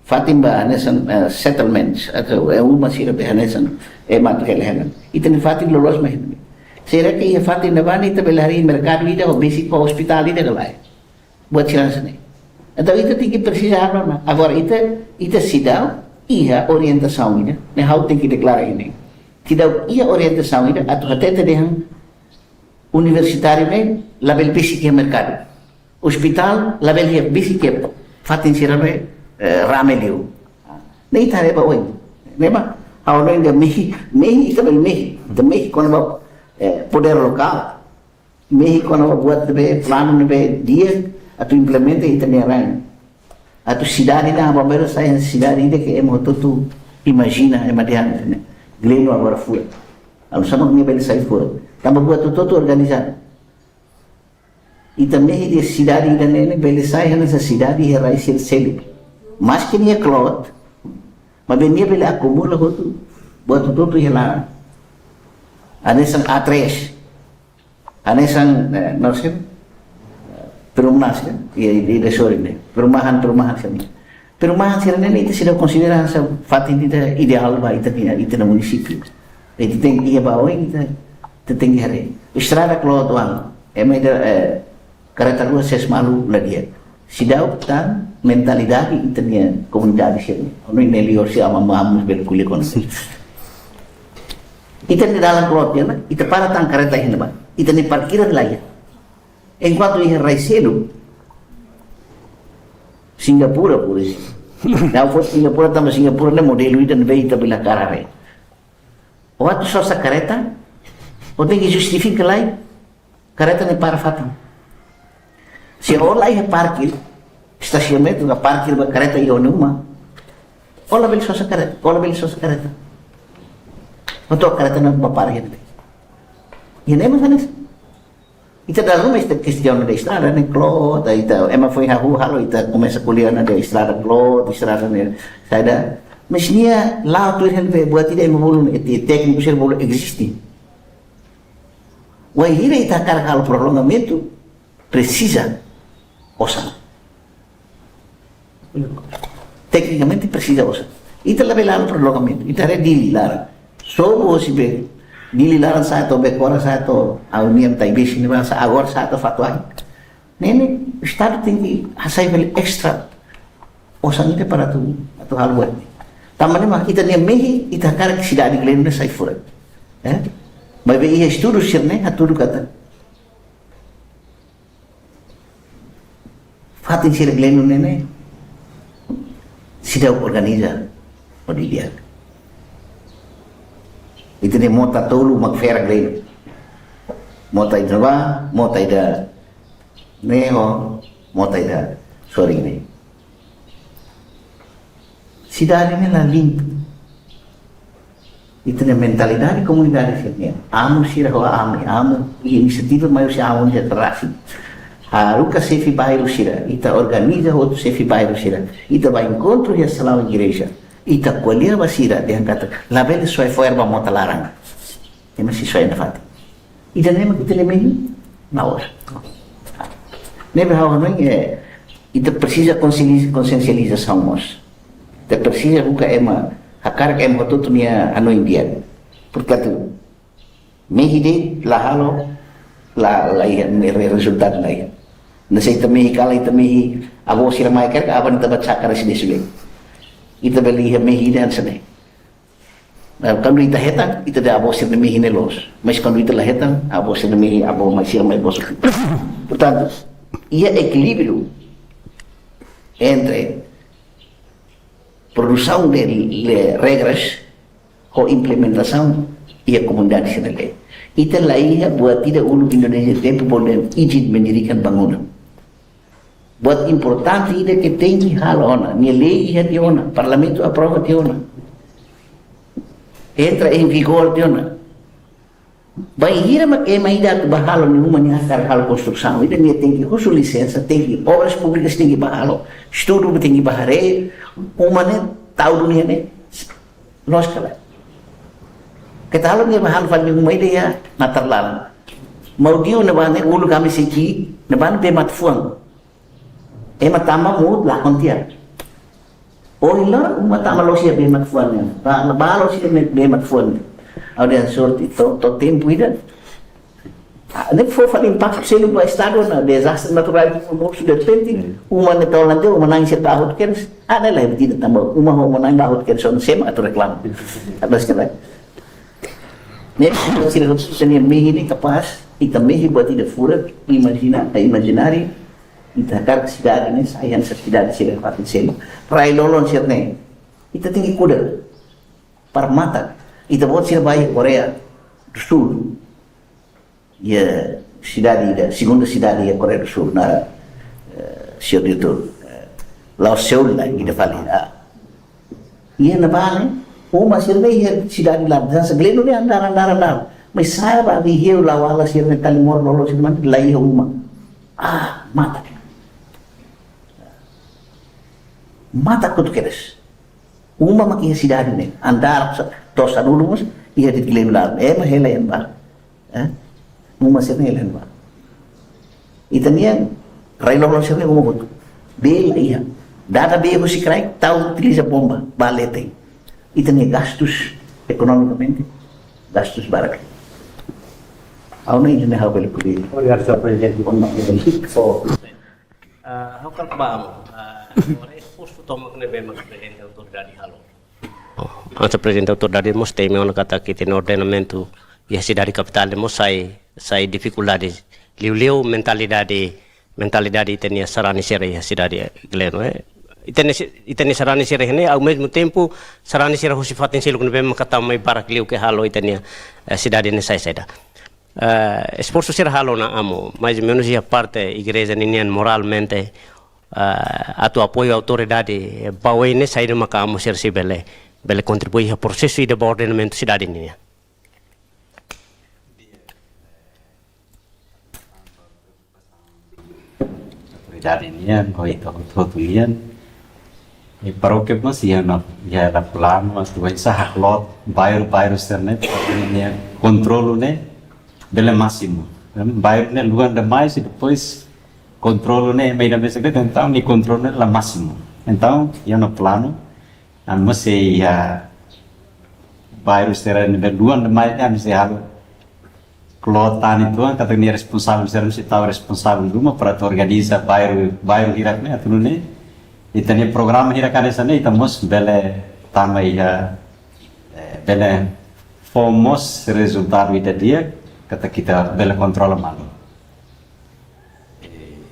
Fatin ba hanesan, eh, settlements, atu, eh, uma sira be hanesan, eh, ema atu hela-hela. Ita-nia fatin loloos mai. Será ke iha fatin ne'ebá ne'e ita bele harii merkadu ida ho besik ho ospitál ida ka lae? Buat sira hanesan ne'e. Entaun ita tenke presiza halo ona. Agora ita, ita seidauk iha orientasaun ida. Ne'e ha'u tenke deklara iha ne'e. Seidauk iha orientasaun ida atu hatete dehan universitáriu ne'e labele besik iha merkadu. Ospitál labele iha besik iha fatin sira ne'ebé, eh, rame liu. Ne'e ita haree ba oin. Ne'e mak ha'u hanoin dehan mehi, mehi ita bele mehi. Ita mehi kona-ba, eh, podér lokál. Mehi kona-ba buat ne'ebé, planu ne'ebé di'ak atu implementa ita-nia rain. Atu sidade ida, bá bele sai sidade ida ke ema hotu-hotu imajina, ema dehan Gleno agora furak. Halo sá mak nia bele sai furak? Tanba buat hotu-hotu organizadu. Ita mehi dehan sidade ida-ne'e ne'e bele sai hanesan sidade iha rai sel-seluk. Maski nia kloot, maibé nia bele akumula hotu, buat hotu-hotu iha laran. Hanesan A três. Hanesan, eh, no sé, perumahan sira, iha, iha, iha sorin ne'e. Perumahan, perumahan sira-ne'e. Perumahan sira-ne'e ita seidauk konsidera hanesan fatin ida ideál ba ita-nia, ita-nia munisípiu. Ita tenke iha ba oin, ita, ita tenke haree. Estrada kloot uitoan. Ema ida, eh, karreta rua sees malu la di'ak. Seidauk tan mentalidade ita-nia komunidade sira-ne'e. Ha'u hanoin ne'e liu husi ama-ama mós bele ko'alia kona. Ita-nia dalan kloot ona, ita para tan karreta iha ne'ebá. Ita-nia parkiran la iha. Enkuantu iha rai seluk, Singapura, por ezemplu. Ha'u fó Singapura, tanba Singapura ne'e modelu ida ne'ebé ita bele hakarak haree. Ó atu sosa karreta, ó tenke justifika lai karreta ne'e para fatin. Se ó la iha parkir, estasionamentu ka parkir ba karreta iha ó-nia uma, ó labele sosa karreta, ó labele sosa karreta. Ó to'o karreta ne'e bá para iha ne'ebé. Iha ne'e mak hanesan. Ita dala ruma ita kestiona dehan estrada ne'e kloot, ita, ema foin hahú halo, ita komesa ko'alia ona dehan estrada kloot, estrada ne'e saida. Mas nia la'o tuir hela be buat ida ema bolu, ita tékniku sira bolu eziste. Wainhira ita hakarak halo prolongamentu, presiza osan. Teknikamente presiza osan. Ita labele halo prolongamentu. Ita haree Dili laran. Sobu hosi be Dili laran sa'e to'o Becora, sa'e to'o Auniam Taibesi ne'ebá, sa'e agora sa'e to'o Fatuahi. Ne'e ne'e Estadu tenke hasai fali extra osan ida para atu, atu halo buat ne'e. Tanba ne'e mak ita-nia mehi, ita hakarak sidade Gleno ne'e sai furak. Eh? Maibé iha estudu sira-ne'e hatudu katak fatin sira Gleno ne'e ne'e seidauk organiza hodi di'ak. Ita-nia mota tolu mak fera Gleno. Mota ida ne'ebá, mota ida ne'e ho mota ida sorin ne'e. Sidade ne'e la limpu. Ita-nia mentalidade komunidade sira-nian. Amu sira ho ami, amu, i inisiativa mai husi amu sira rasik. Haruka xefe bairru sira, ita organiza hotu xefe bairru sira. Ita bá enkontru iha salaun igreja. Ita ko'alia ba sira, dehan katak, labele soe fo'er ba mota laran. Ema sei soe nafatin. Ida-ne'e mak ita-nia mehi la'ós. Ne'ebé ha'u hanoin, eh, ita presiza konsiensi-, konsiensializasaun mós. Ita presiza buka ema, hakarak ema hotu-hotu nia hanoin di'ak. Portantu, mehi de'it la halo, la, la iha, me-, re-, rezultadu la iha. Ne'e se ita mehi kalan, ita mehi avó sira mai karik, aban ita bá cakar ida de'it. Ita bele iha mehi de'it hanesan ne'e. Nah, kuandu ita hetan, ita dehan avó sira-nia mehi ne'e loos. Mas kuandu ita la hetan, avó sira-nia mehi, avó mai sira mai bosok. Portantu, iha ekilíbriu entre produsaun de, de regras ho implementasaun iha komunidade sira-nia lei. Ita la iha buat ida uluk Indonézia tempu bolu dehan izin mendirikan bangunan. Buat importante ida ke tenke halo ona, nia lei iha tiha ona, parlamentu aprova tiha ona. Entra em vigor tiha ona. Bainhira mak ema ida atu bá halo nia uma, nia hakarak halo konstrusaun, ida nia tenke husu lisensa, tenke Obras Públikas tenke bá halo, estudu tenke bá haree, uma ne'e tau duni ne'e, loos ka lae. Keta halo nia bá halo fali nia uma ida iha natar laran. Maudiu ne'ebá ne'e uluk ami sei ki'ik, ne'ebá ne'e bee matan-fuan. Ema tama muut lakon tiha. Ohin loron uma tama loos iha bee matan-fuan ne'e. Ba, ba loos iha bee matan-fuan ne'e. Ha'u dehan sorte to'o, to'o tempu ida. Ah, ne'e fó fali impaktu seluk ba estadu ona, dezastre naturál ke mosu derrepente, uma ne'e tau lan tiha, uma na'in sira bá hotu kedas. Ah, ne'e lae, tidak tambah. Uma ho uma na'in bá hotu kedas, ona sira atu reklama. Atas kena. Ne'e, sira hotu sira-nia mehi ne'e kapás, ita mehi buat ida furak, imajina, imajináriu, ita hakarak sidade ne'e sai hanesan sidade sira fatin seluk. Rai-lolon sira-ne'e, ita tenke kuda. Para matak, ita-boot sira bá iha Koreia do Sul. Iha sidade ida, segunda sidade iha Koreia do Sul, naran, eh, señór diretór, eh, la'ós Seul, ida fali. Ah. Iha ne'ebá ne'e, uma sira-ne'e iha sidade laran, hanesan Gleno ne'e andar, andar, andar. Mas sa'e ba iha lawala sira-ne'e, Talimor, lolo sira-ne'e, la iha uma. Ah, matak. Matak hotu kedas. Uma mak iha sidade ne'e. Andar sa-, to'o sanulu mós iha de'it Gleno laran. Ema hela iha ne'ebá. Eh? Uma sira-ne'e hela iha ne'ebá. Ita-nia rai-lolon sira-ne'e uma hotu. Bee la iha. Dada bee husi kraik, tau utiliza bomba, bá leten. Ita-nia gastus ekonomikamente, gastus barak. Ha'u hanoin ida-ne'e ha'u bele ko'alia. Obrigadu, señór Prezidente. Ah, ha'u hakarak ba Amu. Ah, agora esforsu tomak ne'ebé mak Prezidente Autoridade halo. Oh, hanesan Prezidente Autoridade mós temi ona katak ita-nia ordenamentu iha sidade kapitál ne'e mós sai, sai difikuldade. Liuliu mentalidade, mentalidade ita-nia sarani sira iha sidade Gleno, eh. Ita-nia si-, ita-nia sarani sira ne'e, ao mesmo tempo, sarani sira husi fatin seluk ne'ebé mak tama mai barak liu ke halo ita-nia, eh, sidade ne'e sai saida. Eh, esforsu sira halo ona Amu, mais ou menus iha parte igreja ninian moralmente, eh, atu apoiu autoridade, eh, ba oin ne'e saida maka Amu sira sei bele, bele kontribui iha prosesu ida ba ordenamentu sidade ninian. Autoridade nian, ho ita hotu-hotu nian. I parókia mós iha ona, iha ona planu, atu bele hakloot bairru, bairru sira-ne'e, para nia kontrolu ne'e bele másimu. Bairru ne'e luan demais i depois kontrolu ne'e, meida mesa ke tentang ni kontrolu ne'e la másimu. Entaun, iha ona planu, ami mós sei iha bairru sira-ne'ebé luan demais, ami sei halo kloot tan uitoan, katak nia responsavel sira mós sei tau responsavel ruma para atu organiza bairru, bairru hirak ne'e, atu nune'e ita-nia programa hirak hanesan ne'e, ita mós bele tama iha, eh, bele fó mós rezultadu ida di'ak, katak ita bele kontrola malu. Eh,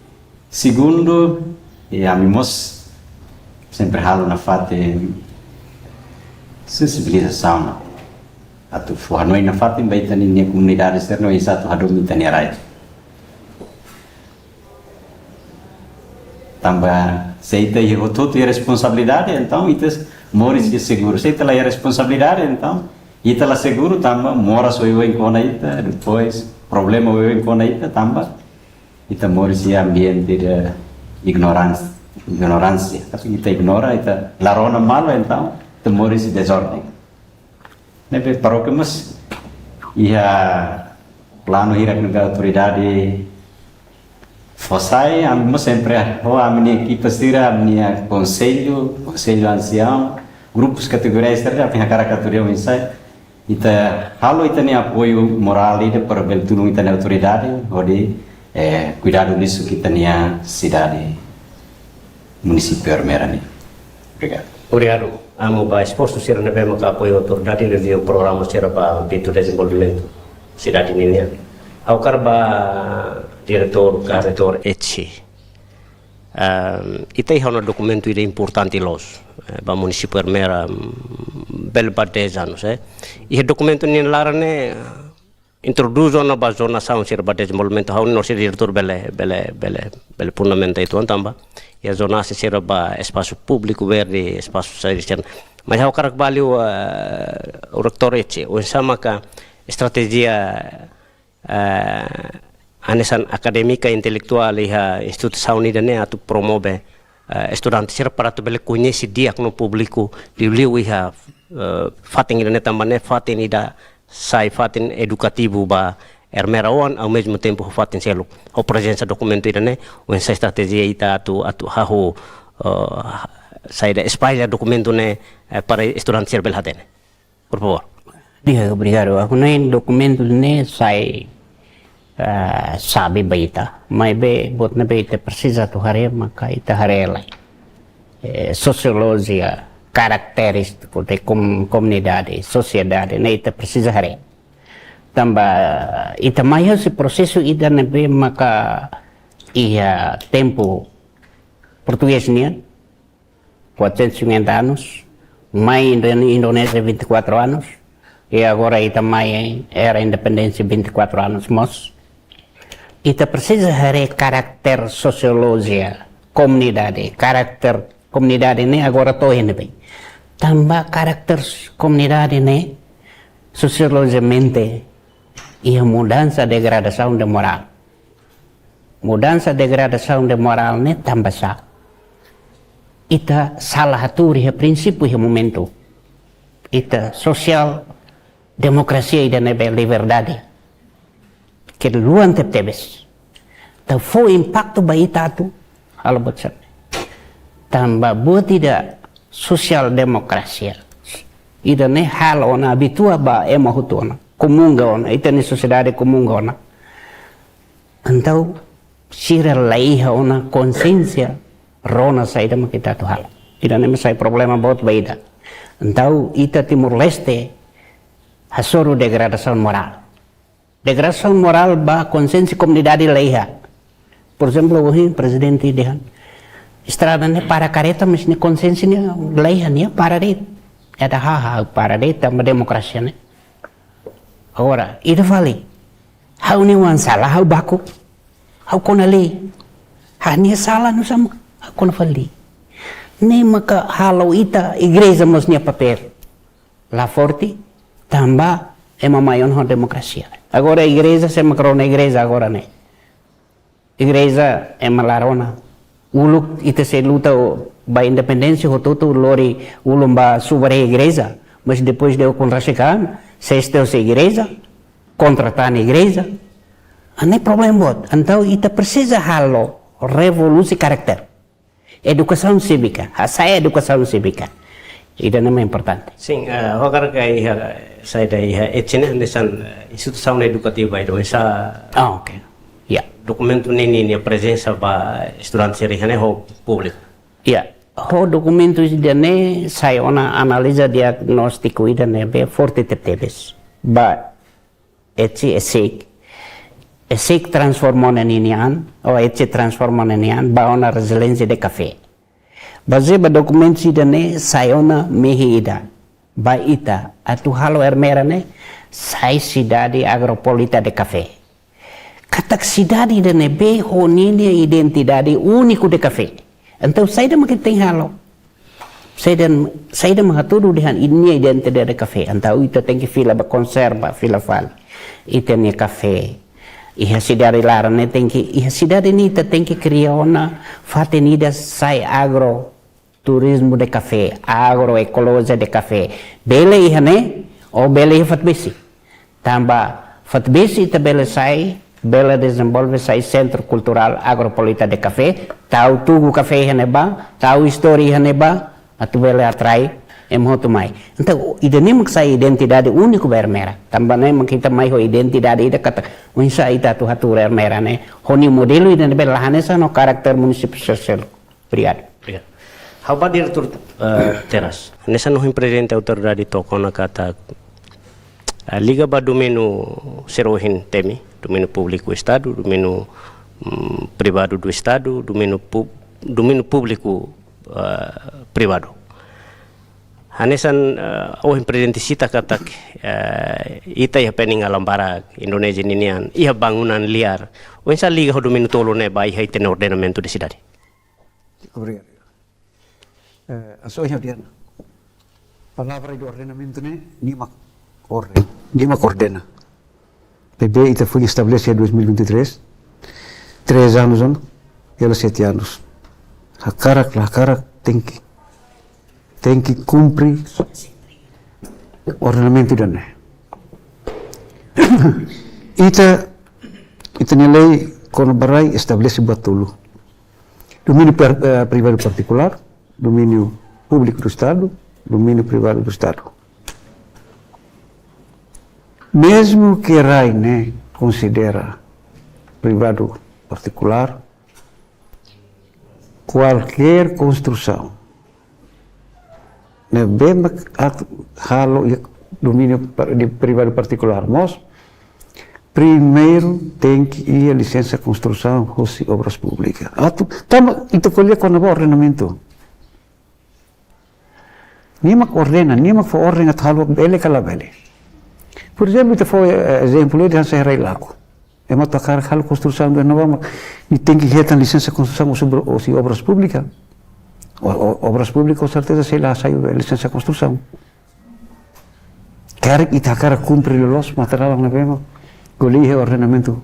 segundu, eh, ami mós sempre halo nafatin sensibilizasaun, atu fó hanoin nafatin ba ita-nia komunidade sira-ne'e oinsá atu hadomi ita-nia rai. Tanba se ita iha hotu-hotu iha responsabilidade, entaun ita moris iha seguru. Se ita la iha responsabilidade, entaun Ita la seguru tanba moras oioin kona ita, depois problema oioin kona ita tanba ita moris iha ambiente de ignorans-, ignoránsia. Tanba ita ignora, ita la rona malu, entaun ita moris dezorden. Ne'ebé parókia mós iha planu hirak ne'ebé autoridade fó sai, ami mós sempre ho ami-nia ekipa sira, ami-nia konsellu, konsellu ansiaun, grupus kategoriais sira, ami hakarak atu reuni sai. Ita halo ita-nia apoiu morál ida para bele tulun ita-nia autoridade, hodi, eh, kuidadu lixu ita-nia sidade, munisípiu Ermera nian. Obrigadu. Obrigadu. Amu ba esforsu sira ne'ebé maka apoiu autoridade liuliu programa sira ba âmbitu dezenvolvimentu sidade ninian. Ha'u hakarak ba diretór, ka diretór Eci. Ehm, ita iha ona dokumentu ida importante loos, eh, ba munisípiu Ermera, mm, bele ba dez anos, eh. Iha dokumentu nia laran ne'e, eh, introdús ona ba zonasaun sira ba dezenvolvimentu, ha'u no sira diretór bele, bele, bele, bele fundamenta uitoan tanba. Iha zonasi sira ba espasu públiku verde, espasu sair sira. Mas ha'u hakarak ba liu, eh, o reitór Eci, oinsá maka estratéjia, eh, hanesan akadémika intelektuál iha instituisaun ida-ne'e atu promove, eh, estudante sira para atu bele koñese di'ak no públiku liuliu iha, eh, fatin ida-ne'e tanba ne'e fatin ida sai fatin edukativu ba Ermera oan, ao mesmo tempo fatin seluk. Ho prezensa dokumentu ida-ne'e, oinsá estratéjia ita atu, atu hahú, eh, saida, espalla dokumentu ne'e, eh, para estudante sira bele hatene. Por favor. Diga, obrigadu. Ha'u hanoin dokumentu ne'e sai, ah, xave ba ita. Maibé buat ne'ebé ita presiza atu haree maka ita haree lai. Eh, sosiolojia, karakterístiku de kom-, komunidade, sosiedade, ne'e ita presiza haree. Tanba ita mai husi prosesu ida ne'ebé maka iha tempu portugés nian, quatrocentos e cinquenta anos, mai Indo-, Indonézia vinte e quatro anos, e agora ita mai era independénsia vinte e quatro anos mós. Ita presiza haree karakter sosiolojia komunidade, karakter komunidade ne'e agora to'o iha ne'ebé. Tanba karakter komunidade ne'e sosiolojikamente iha mudansa degradasaun de morál. Mudansa degradasaun de morál ne'e tanba sá? Ita sala hatuur iha prinsípiu iha momentu. Ita sosiál demokrasia ida ne'ebé liberdade. Ke luan tebetebes. Entaun fó impaktu ba ita atu halo buat sá. Tanba buat ida sosiál demokrasia. Ida-ne'e halo ona abitua ba ema hotu ona. Komunga ona, ita-nia sosiedade komunga ona. Entaun, sira la iha ona konsiénsia, rona saida mak ita atu halo. Ida-ne'e mak sai problema boot ba ita. Entaun, ita Timor-Leste, hasoru degradasaun morál. Degradasaun morál ba konsiénsia komunidade la iha. Por ezemplu, ohin prezidente dehan, estrada ne'e para kareta, mas nia konsiénsia ne'e la iha, nia para de'it. Ita haha para de'it, tanba demokrasia ne'e. Agora, ida fali. Ha'u-nia oan sala, ha'u baku. Ha'u kona lei. Ha'u-nia sala nusá mak, ha'u kona fali. Ne'e maka halo ita igreja mós nia papél la forte, tanba ema mai ona ho demokrasia. Agora igreja, sé mak rona igreja agora ne'e? Igreja ema la rona. Uluk ita sei luta ba independénsia hotu-hotu lori ulun ba subar iha igreja. Mas depois de ukun rasik an, sei esta husi igreja, kontra tan igreja. Ne'e problema boot. Entaun ita presiza halo revolusaun karakter. Edukasaun sívika, hasa'e edukasaun sívika. Ida-ne'e mak importante. Sin, eh, ha'u hakarak iha, saida iha, Eci ne'e hanesan, eh, instituisaun edukativa ida, oinsá. Ah, oke. Ya. Dokumentu ne'e nia, nia prezensa ba estudante sira iha ne'e ho públiku. Ya. Ho dokumentu ida-ne'e sai ona analiza diagnóstiku ida ne'ebé forte tebetebes. Ba Eci, Eci, Eci transforma ona ninia an, ou Eci transforma ona ninia an, ba ona reziliénsia de kafé. Bazeia ba dokumentu ida-ne'e sai ona mehi ida. Ba ita, atu halo Ermera ne'e, sai sidade agropolita de kafé. Katak sidade ida ne'ebé ho ninia identidade úniku de kafé. Entaun, saida mak ita tenke halo? Saida, saida mak hatudu dehan ita-nia identidade kafé. Entaun ita tenke fila ba konserva, fila fali ita-nia kafé. Iha sidade laran ne'e tenke, iha sidade ne'e ita tenke kria ona fatin ida sai agro turizmu de kafé, agroekolojia de kafé. Bele iha ne'e, ou bele iha Fatbesi. Tanba Fatbesi ita bele sai, bele dezenvolve sai sentru kulturál agropolita de kafé, tau tugu kafé iha ne'ebá, tau istória iha ne'ebá, atu bele atrai ema hotu mai. Entaun, ida-ne'e mak sai identidade úniku ba Ermera. Tanba ne'e mak ita mai ho identidade ida katak, oinsá ita atu hatuur Ermera ne'e, ho nia modelu ida ne'ebé la hanesan no karakter munisípiu sosiál. Obrigadu. Obrigadu. Ha'u ba diretór, eh, Teras. Hanesan ohin prezidente autoridade to'o ona katak, eh, liga ba domíniu sira ohin temi, domíniu públiku Estadu, domíniu, mm, privadu do Estadu, domíniu pú-, domíniu públiku, eh, privadu. Hanesan, eh, ohin prezidente sita katak, eh, ita iha pening alam barak, Indonézia ninian, iha bangunan liar. Oinsá liga ho domíniu tolu ne'e ba iha ita-nia ordenamentu de sidade. Obrigadu. Eh, aso iha diana. Palavra de ordenamentu ne'e, nia mak orden, nia mak ordena. P B ita foin estabelese dois mil e vinte e três, três anos ona, hela sete anos. Hakarak, la hakarak, tenke, tenke kumpre ordenamentu ida-ne'e. Ita, ita-nia lei kona-ba rai estabelese buat tolu. Domíniu per-, eh, privadu partikulár, domíniu públiku do Estadu, domíniu privadu do Estadu. Mezmu ke rai ne'e konsidera privadu partikulár, kualkér konstrusaun ne'ebé mak atu halo iha domíniu par-, de privadu partikulár mós, primeiru tenke iha lisensa konstrusaun hosi Obras Públikas. Atu, tanba ita ko'alia kona-ba ordenamentu. Nia mak ordena, nia mak fó orden atu halo bele ka labele. Porezemplu, ita fó, eh, ezemplu ida hanesan iha Railaco. Ema atu hakarak halo konstrusaun iha ne'ebá mak nia tenke hetan lisensa konstrusaun hosi obra-, hosi Obras Públikas. O, o, Obras Públikas ho serteza sei la hasai lisensa konstrusaun. Karik ita hakarak kumpre loloos matan-dalan ne'ebé mak ko'alia iha ordenamentu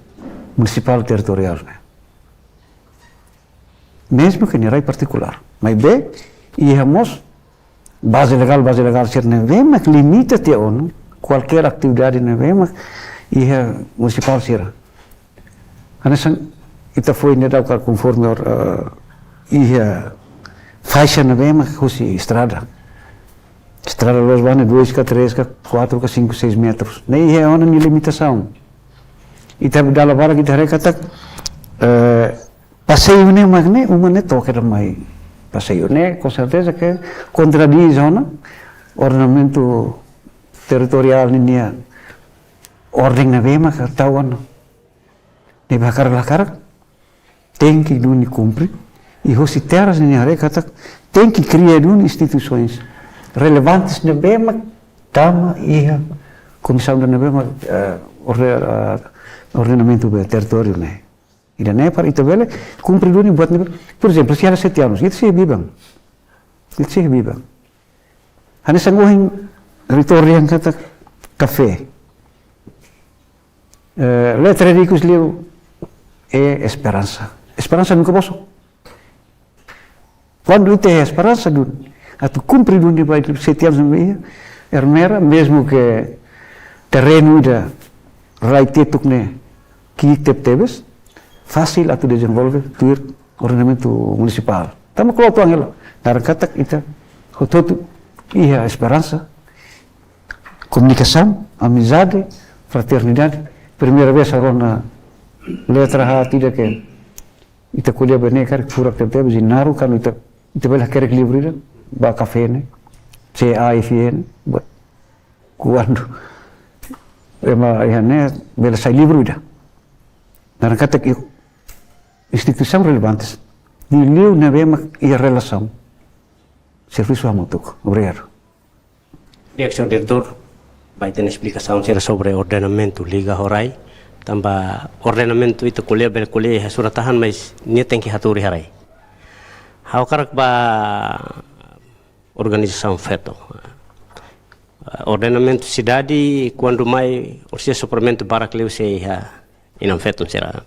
munisipál territoriál ne'e. Mezmu ke nia rai partikulár. Maibé, iha mós baze legál, baze legál sira ne'ebé mak limita tiha ona kualkér atividade ne'ebé mak iha munisipál sira. Hanesan ita foin ne'e daudaun konforme or, eh, iha faixa ne'ebé mak husi estrada. Estrada loloos ba ne'e dois ka três ka quatro ka cinco, seis metros. Ne'e iha ona nia limitasaun. Ita dala barak ita haree katak, eh, paseiu ne'e mak ne'e, uma ne'e to'o kedas mai paseiu ne'e, com certeza ke kontradís ona ordenamentu territoriál ninia orden ne'ebé mak tau ona. Ne'ebé hakarak la hakarak, tenke duni kumpre, i hosi Terras ninia haree katak, tenke kria duni instituisoens relevantes ne'ebé mak tama iha komisaun ida ne'ebé mak, eh, orde-, eh, ordenamentu be territóriu ne'e. Ida-ne'e para ita bele kumpre duni buat ne'ebé. Porezemplu, sei hela sete anos, ita sei biban. Ita sei biban. Hanesan ohin reitór dehan katak kafé. Eh, letra rikus liu é esperansa. Esperansa nunka bosok. Kuandu ita iha esperansa duni, atu kumpre duni ba sete anos ne'ebé iha, Ermera, mezmu ke terrenu ida rai Tetuk ne'e ki'ik tebetebes, fasil atu dezenvolve tuir ordenamentu munisipál. Tanba kloot uitoan hela, naran katak ita hotu-hotu iha esperansa, komunikasaun, amizade, fraternidade. Primeira vez agora na letra H ida ke ita ko'alia ba ne'e karik furak tebetebes, i naruk kuandu ita, ita bele hakerek livru ida, ba kafé ne'e, C A F N, buat kuandu ema iha ne'e bele sai livru ida. Naran katak iha instituisoens relevantes, liuliu ne'ebé mak iha relasaun servisu hamutuk. Obrigadu. Di'ak, señór diretór, ba ita-nia esplikasaun sira sobre ordenamentu liga ho rai, tanba ordenamentu ita ko'alia, bele ko'alia iha surat-tahan, mas nia tenke hatuur iha rai. Ha'u hakarak ba organizasaun feto. Eh, ordenamentu sidade, kuandu mai, orsida suplementu barak liu sei iha inan-feton sira.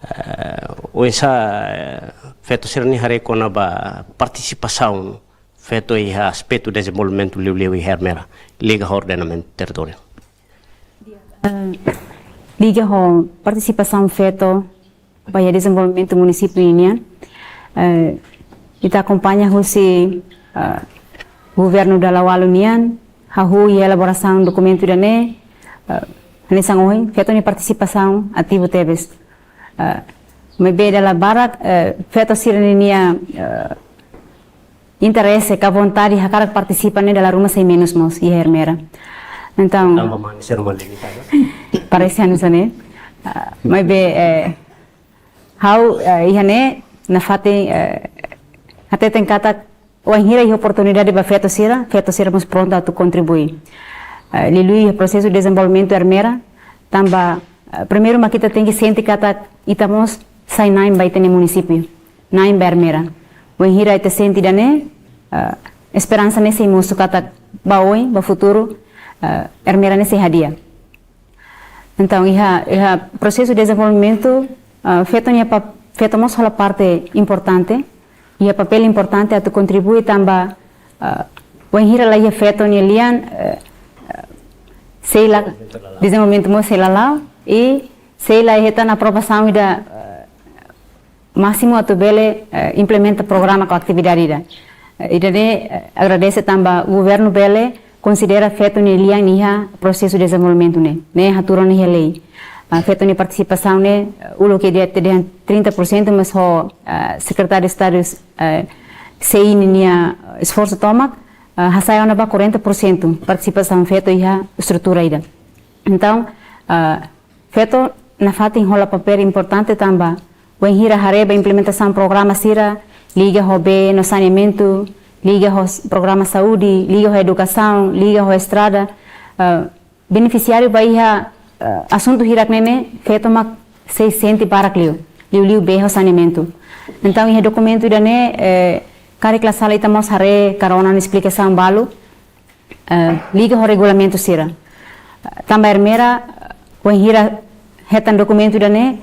Eh, oinsá, eh, feto sira-nia haree kona-ba partisipasaun feto iha aspetu dezenvolvimentu liuliu iha Ermera, liga ho ordenamentu territóriu. Eh, liga ho partisipasaun feto ba iha dezenvolvimentu munisípiu nian. Eh, ita akompaña husi, eh, governu dala ualu nian, hahú iha elaborasaun dokumentu ida-ne'e, eh, hanesan ohin, feto nia partisipasaun ativu tebes. Eh, maibé dala barak, eh, feto sira-nia, eh, interese ka vontade hakarak partisipa ne'e dala ruma sei menus mós iha Ermera. Entaun, tanba mane sira mós limitadu. Parese hanesan ne'e. Ah, maibé, eh, ha'u, eh, iha ne'e nafatin, eh, hateten katak wainhira iha oportunidade ba feto sira, feto sira mós prontu atu kontribui. Eh, liuliu iha prosesu dezenvolvimentu Ermera, tanba, eh, primeiru mak ita tenke sente katak ita mós sai na'in ba ita-nia munisípiu, na'in ba Ermera. Wainhira ita sente ida-ne'e, eh, esperansa ne'e sei mosu katak ba oin, ba futuru, eh, Ermera ne'e sei hadi'a. Entaun, iha, iha prosesu dezenvolvimentu, eh, feto nia pa-, feto mós hola parte importante, iha papél importante atu kontribui tanba, eh, wainhira la iha feto nia lian, eh, eh, sei la, dezenvolvimentu mós sei la la'o, i sei la hetan aprovasaun ida, eh, másimu atu bele, eh, implementa programa ka atividade ida. Eh, ida-ne'e, eh, agradese tanba governu bele konsidera feto nia lian iha prosesu dezenvolvimentu ne'e. Ne'e hatuur ona iha lei. Ah, feto nia partisipasaun ne'e, eh, uluk ke dia te dehan trinta por cento, mas ho, eh, Sekretáriu Estadu, eh, sei ninia esforsu tomak, eh, hasa'e ona ba quarenta por cento partisipasaun feto iha estrutura ida. Entaun, eh, feto nafatin hola papél importante tanba wainhira haree ba implementasaun programa sira, liga ho bee no saneamentu, liga ho s-, programa saúde, liga ho edukasaun, liga ho estrada, eh, benefisiáriu ba iha, eh, asuntu hirak-ne'e ne'e, feto mak sei sente barak liu, liuliu bee ho saneamentu. Entaun, iha dokumentu ida-ne'e, eh, karik la sala ita mós haree, karik ona esplikasaun balu, eh, liga ho regulamentu sira. Tanba Ermera, wainhira hetan dokumentu ida-ne'e,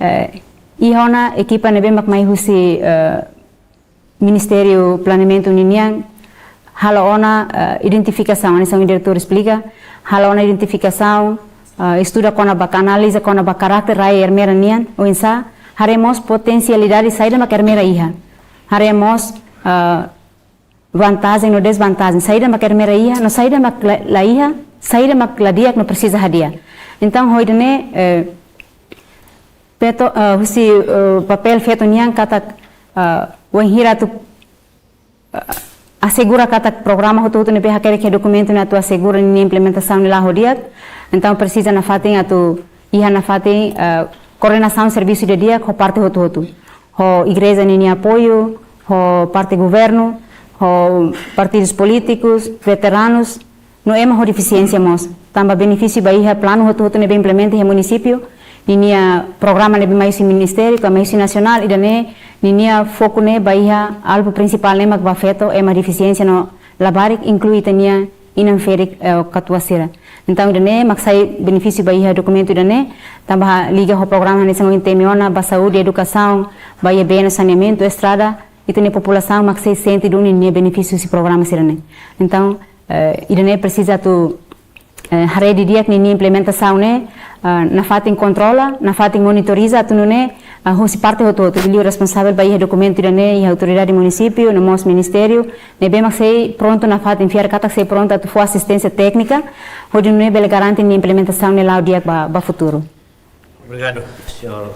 eh, iha ona ekipa ne'ebé mak mai husi, eh, Ministériu Planeamentu ninian, halo ona, eh, identifikasaun, hanesan ohin diretór esplika, halo ona identifikasaun, eh, estuda kona-ba, analiza kona-ba karakter rai Ermera nian, oinsá, haree mós potensialidade saida mak Ermera iha. Haree mós, eh, vantajen no dezvantajen, saida mak Ermera iha, no saida mak la, la iha, saida mak la di'ak no presiza hadi'a. Entaun, ho ida-ne'e, eh, feto, eh, husi, eh, papél feto nian katak, eh, wainhira atu, eh, asegura katak programa hotu-hotu ne'ebé hakerek iha dokumentu ne'e atu asegura ninia implementasaun ne'e la'o ho di'ak. Entaun presiza nafatin atu iha nafatin, eh, koordenasaun servisu didi'ak ho parte hotu-hotu. Ho igreja ninia apoiu, ho parte governu, ho partidus polítikus, veteranus, no ema ho defisiénsia mós. Tanba benefísiu ba iha planu hotu-hotu ne'ebé implementa iha munisípiu, ninia programa ne'ebé mai husi ministériu, ka mai husi nasionál, ida-ne'e, ninia foku ne'e ba iha alvu prinsipál ne'e mak ba feto, ema defisiénsia no labarik, inklui ita-nia inan ferik, eh, katuas sira. Entaun, ida-ne'e mak sai benefísiu ba iha dokumentu ida-ne'e, tanba liga ho programa hanesan ohin temi ona, ba saúde, edukasaun, ba iha bee no saneamentu, estrada, ita-nia populasaun mak sei sente duni ninia benefísiu husi programa sira-ne'e. Entaun, eh, ida-ne'e presiza atu, eh, haree didi'ak ninia implementasaun ne'e, eh, nafatin kontrola, nafatin monitoriza atu nune'e, eh, husi parte hotu-hotu, liuliu responsavel ba iha dokumentu ida-ne'e, iha autoridade munisípiu, no mós ministériu, ne'ebé mak sei prontu nafatin fiar katak sei prontu atu fó asisténsia téknika, hodi nune'e bele garante ninia implementasaun ne'e la'o di'ak ba, ba futuru. Obrigadu, señór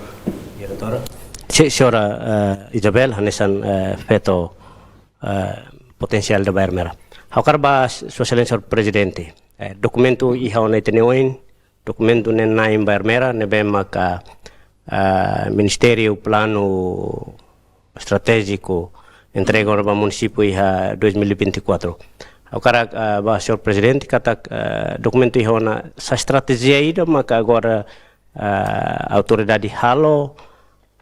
diretór. Si, señora, eh, Isabel, hanesan, eh, feto, eh, potensiál ida ba Ermera. Ha'u hakarak ba Sua Exelénsia Prezidente. Eh, dokumentu iha ona ita-nia oin, dokumentu ne'e na'in ba Ermera, ne'ebé maka, eh, Ministériu Planu Estratéjiku entrega ona ba munisípiu iha dois mil e vinte e quatro. Ha'u hakarak, eh, ba señór Prezidente katak, eh, dokumentu iha ona, sá estratéjia ida maka agora, eh, autoridade halo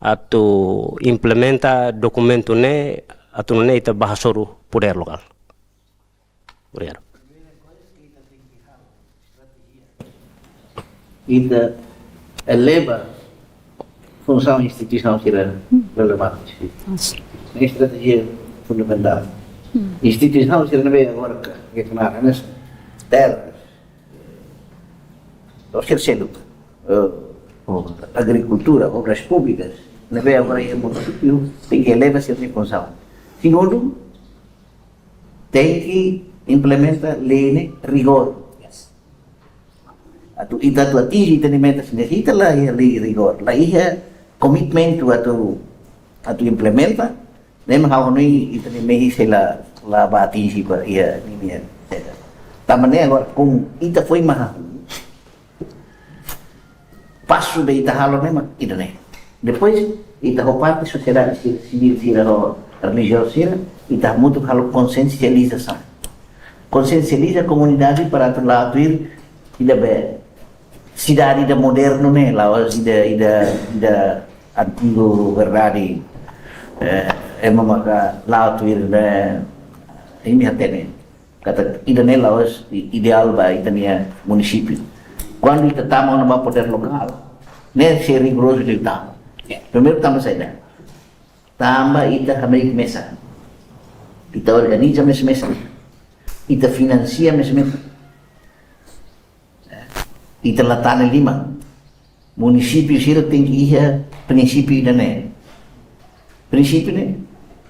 atu implementa dokumentu ne'e, atu nune'e ita bá hasoru podér lokál. Obrigadu. Ita eleva funsaun instituisaun sira relevante. Ne'e estratéjia fundamentál. Instituisaun sira ne'ebé agora ke, ke kena ne'e terras, terras seluk, eh, agrikultura, obras públikas, ne'ebé agora iha munisípiu, tenke eleva sira-nia funsaun. Segundu, tenke implementa lei ne'e rigor. Atu ita atu atinji ita-nia metas ne'e, ita la iha lei rigor, la iha komitmentu atu, atu implementa, ne'e mak ha'u hanoin ita-nia mehi sei la, la bá atinji ba iha ninia. Tanba ne'e agora, komu ita foin mai hahú, pasu ida ita halo ne'e mak ida-ne'e. Depois, ita ho parte sosiedade si-, sivíl sira, ho relijiozu sira, ita hamutuk halo konsiensializasaun. Konsiensializa komunidade para atu la'o tuir ida be sidade ida modernu ne'e, la'ós ida, ida, ida antigu verdade. Eh, ema maka la'o tuir ne'e, imi hatene katak ida-ne'e la'ós i-, ideál ba ita-nia munisípiu. Kuandu ita tama ona ba podér lokál, ne'e sei rigorozu liután. Ya. Primeiru tanba saida? Tanba ita hamriik mesak. Ita organiza mesak-mesak. Ita finansia mesak-mesak. Ita la tane liman. Munisípiu sira tenke iha prinsípiu ida-ne'e. Prinsípiu ne'e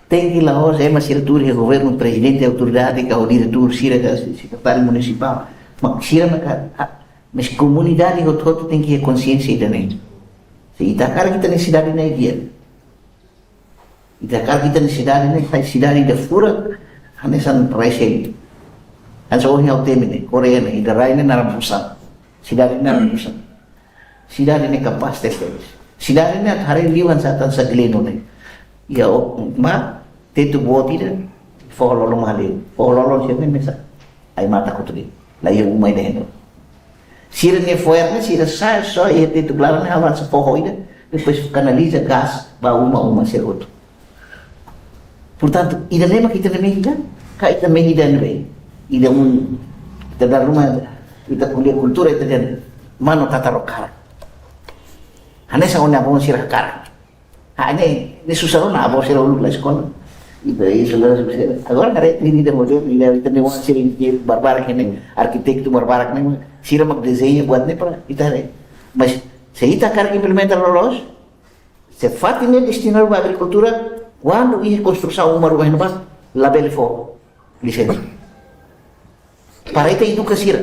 tenke la'ós ema sira tuur iha governu, prezidente, autoridade, ka diretór sira, ka sekretáriu munisipál. Mak sira maka, ah, mas komunidade hotu-hotu tenke iha konsiénsia ida-ne'e. Se ita hakarak ita-nia sidade ne'e di'ak, ita hakarak ita-nia sidade ne'e sai sidade ida furak, hanesan rai seluk. Hanesan ohin ha'u temi ne'e, Koreia ne'e, ida rai ne'e naran Busan. Sidade ne'e naran Busan. Sidade ne'e kapás tebes. Sidade ne'e atu haree liu hanesan, hanesan Gleno ne'e. Iha, o, mak tetu boot ida, foho lolon mak hale'u. Foho lolon sira ne'e mesak. Ai-matan kotu de'it. La iha uma ida heno. Sira-nia fo'er ne'e, sira sa'e só iha tetu klaran ne'e, halo hanesan foho ida, depois kanaliza gás ba uma-uma sira hotu. Portantu, ida-ne'e mak ita-nia mehi ka? Ka ita-nia mehi ida-ne'ebé? Ida um, ita dala ruma, ita ko'alia kultura, ita dehan manu tata ró karak. Hanesan ó-nia avó sira hakarak. Ah, ne'e, ne'e susar ona, avó sira uluk la eskola. Ita, ita la eskola. Agora haree ne'e ida modernu, ida, ita-nia oan sira enjeñeiru barbarak ne'e, arkitektu barbarak ne'e, sira mak dezeña buat ne'e para ita haree. Mas se ita hakarak implementa loloos, se fatin ne'e destinadu ba agrikultura, kuandu iha konstrusaun uma rua iha ne'ebá, labele fó lisensa. Para ita eduka sira.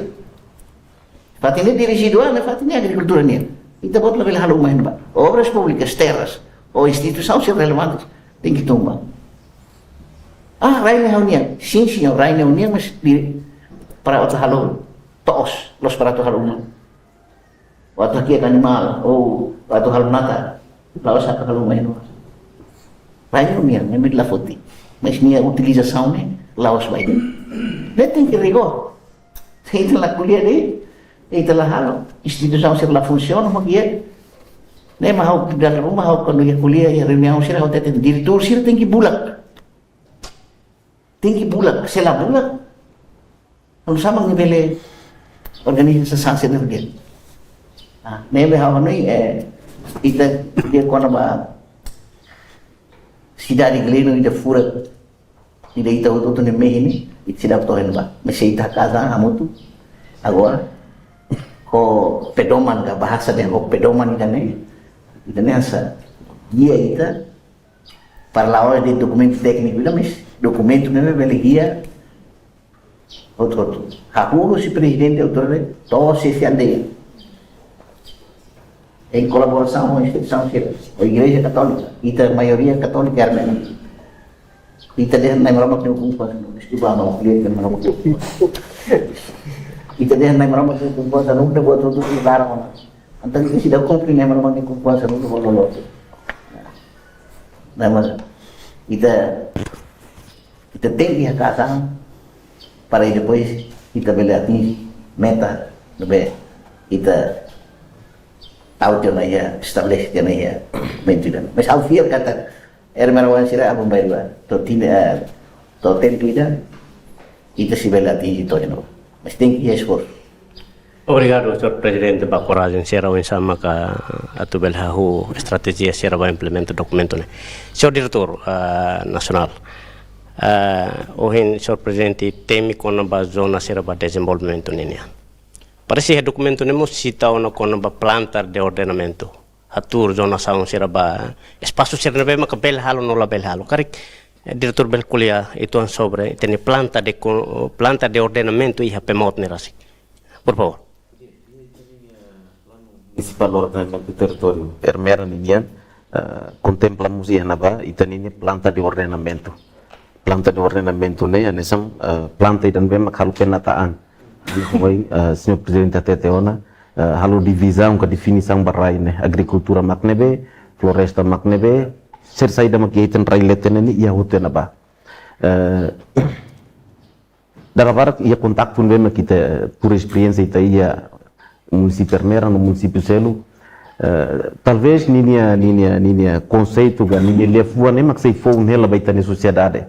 Fatin ne'e dirijidu ona, fatin ne'e agrikultura nian. Ita-boot labele halo uma iha ne'ebá. Obras públikas, terras, ou instituisaun sira relevantes, tenke tun ba. Ah, rai ne'e ha'u-nian. Sin, señór, rai ne'e ó-nian, mas di, para atu halo to'os, la'ós para atu halo uma. Atu hakiak animál, ou atu halo natar, la'ós atu halo uma iha ne'ebá. Rai ne'e ó-nian, imi la foti. Mas nia utilizasaun ne'e la'ós ba ida. Ne'e tenke rigór. Se ita la ko'alia de'it, ita la halo, instituisaun sira la funsiona, mak iha. Ne'e mak ha'u dala ruma, ha'u kuandu iha ko'alia, iha reuniaun sira, ha'u hateten diretór sira tenke bulak. Tenke bulak, se la bulak, oinsá mak nia bele organiza sasán sira ne'e. Ah, ne'ebé ha'u hanoin, eh, ita, ita kona-ba sidade Gleno ida furak, ida ita hotu-hotu nia mehi ne'e, ita seidauk to'o iha ne'ebá. Mas se ita hakaas an hamutuk, agora, ho pedoman ka, bahasa dehan ho pedoman ida-ne'e, ida-ne'e hanesan gia ita, para la'ós de'it dokumentu tékniku ida, mas dokumentu ne'ebé bele gia hotu-hotu. Hahú husi prezidente autoridade, to'o xefe aldeia. Em kolaborasaun ho instituisaun sira, ho Igreja Katólika, ita maioria katólika armenia. Ita dehan Nai Maromak nia ukun-fuan sanulu, deskulpa, no, ita dehan Nai Maromak nia ukun-fuan. Ita dehan Nai Maromak nia ukun-fuan sanulu, ita buat hotu-hotu laran ona. Entaun ita seidauk kumpre Nai Maromak nia ukun-fuan sanulu, ho loloos. Nah, mas ita, ita tenke hakaas an para depois ita bele atinji meta ne'ebé ita tau tiha ona iha, estabelese tiha ona iha momentu ida. Mas ha'u fiar katak Ermera wan sira aban-bainrua. To'o tinan, eh, to'o tempu ida, ita sei bele atinji to'o iha ne'ebá. Mas tenke iha esforsu. Obrigadu, señór Prezidente, ba korajen sira oinsá maka atu bele hahú estratéjia sira ba implementa dokumentu ne'e. Señór Diretór, ah, Nasionál, ah, ohin señór Prezidente temi kona-ba zona sira ba dezenvolvimentu ninian. Parese iha dokumentu ne'e mós sita ona kona-ba planta de ordenamentu. Hatuur zonasaun sira ba espasu sira ne'ebé maka bele halo no labele halo. Karik, eh, Diretór bele ko'alia uitoan sobre ita-nia planta de ko-, planta de ordenamentu iha Pemot ne'e rasik. Por favór. Munisipál ordenamentu territóriu Ermera ninian, eh, kontempla mós iha ne'ebá ita-nia planta de ordenamentu. Planta de ordenamentu ne'e hanesan, eh, planta ida ne'ebé mak halo penataan. Depois, eh, señór Prezidente hatete ona, eh, halo divizaun ka definisaun ba rai ne'e, agrikultura mak ne'ebé, floresta mak ne'ebé, sira saida mak iha rai leten ne'e iha hotu iha ne'ebá. Eh, dala barak iha kontaktu ne'ebé mak ita, eh, tuir esperiénsia ita iha munisípiu Ermera no munisípiu seluk, eh, talvés ninia, ninia, ninia konseitu ka ninia liafuan ne'e mak sei foun hela ba ita-nia sosiedade.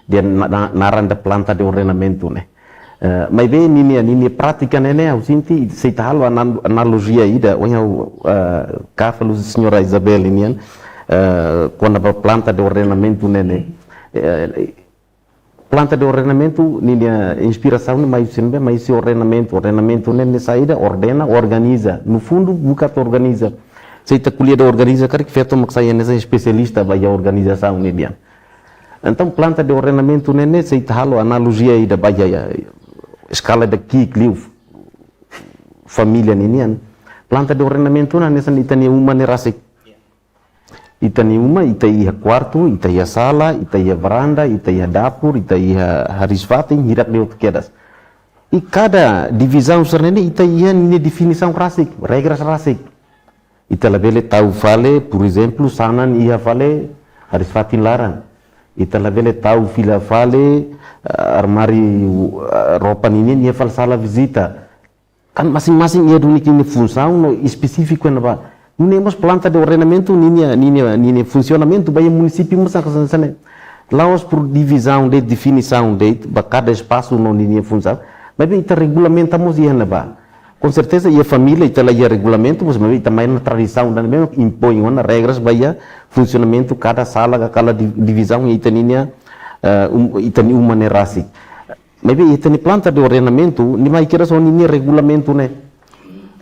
Dehan na-, na-, naran ida planta de ordenamentu ne'e. Eh, maibé ninia, ninia prátika ne'e ne'e ha'u sente, se ita halo anal-, analojia ida, ohin ha'u, eh, ka fali señora Isabel nian, eh, kona-ba planta de ordenamentu ne'e ne'e, eh, planta de ordenamentu ninia inspirasaun ne'e mai husi ne'ebé, mai husi ordenamentu. Ordenamentu ne'e, ne'e saida, ordena, organiza. No fundu, buka atu organiza. Se ita ko'alia dehan organiza, karik feto mak sai hanesan espesialista ba iha organizasaun ne'e nian. Entaun, planta de ordenamentu ne'e ne'e, se ita halo analojia ida ba iha, iha eskala ida ki'ik liu, família ninian. Planta de ordenamentu ne'e hanesan ita-nia uma ne'e rasik. Ita-nia uma, ita iha kuartu, ita iha sala, ita iha varanda, ita iha dapur, ita iha hariis-fatin, hirak de'it hotu kedas. I kada divizaun sira ne'e ne'e ita iha ninia definisaun rasik, regras rasik. Ita labele tau fali, por ezemplu, sanan iha fali hariis-fatin laran. Ita labele tau fila fali, eh, armáriu, eh, roupa ninian iha fali sala vizita. Kan masing-masing iha duni ninia funsaun no espesífiku iha ne'ebá. Nune'e mós planta de ordenamentu ninia, ninia, ninia funsionamentu ba iha munisípiu mós hanesan ne'e. La'ós por divizaun de'it, definisaun de'it, ba kada espasu no ninia funsaun. Maibé ita regulamenta mós iha ne'ebá. Com certeza iha família ita la iha regulamentu, mas maibé ita mai ona tradisaun ida ne'ebé impoin ona regras ba iha funsionamentu kada sala ka kada di-, divizaun iha ita ninia, eh, um, ita-nia uma ne'e rasik. Maibé ita-nia planta de ordenamentu, ne'e mai kedas ho ninia regulamentu ne'e.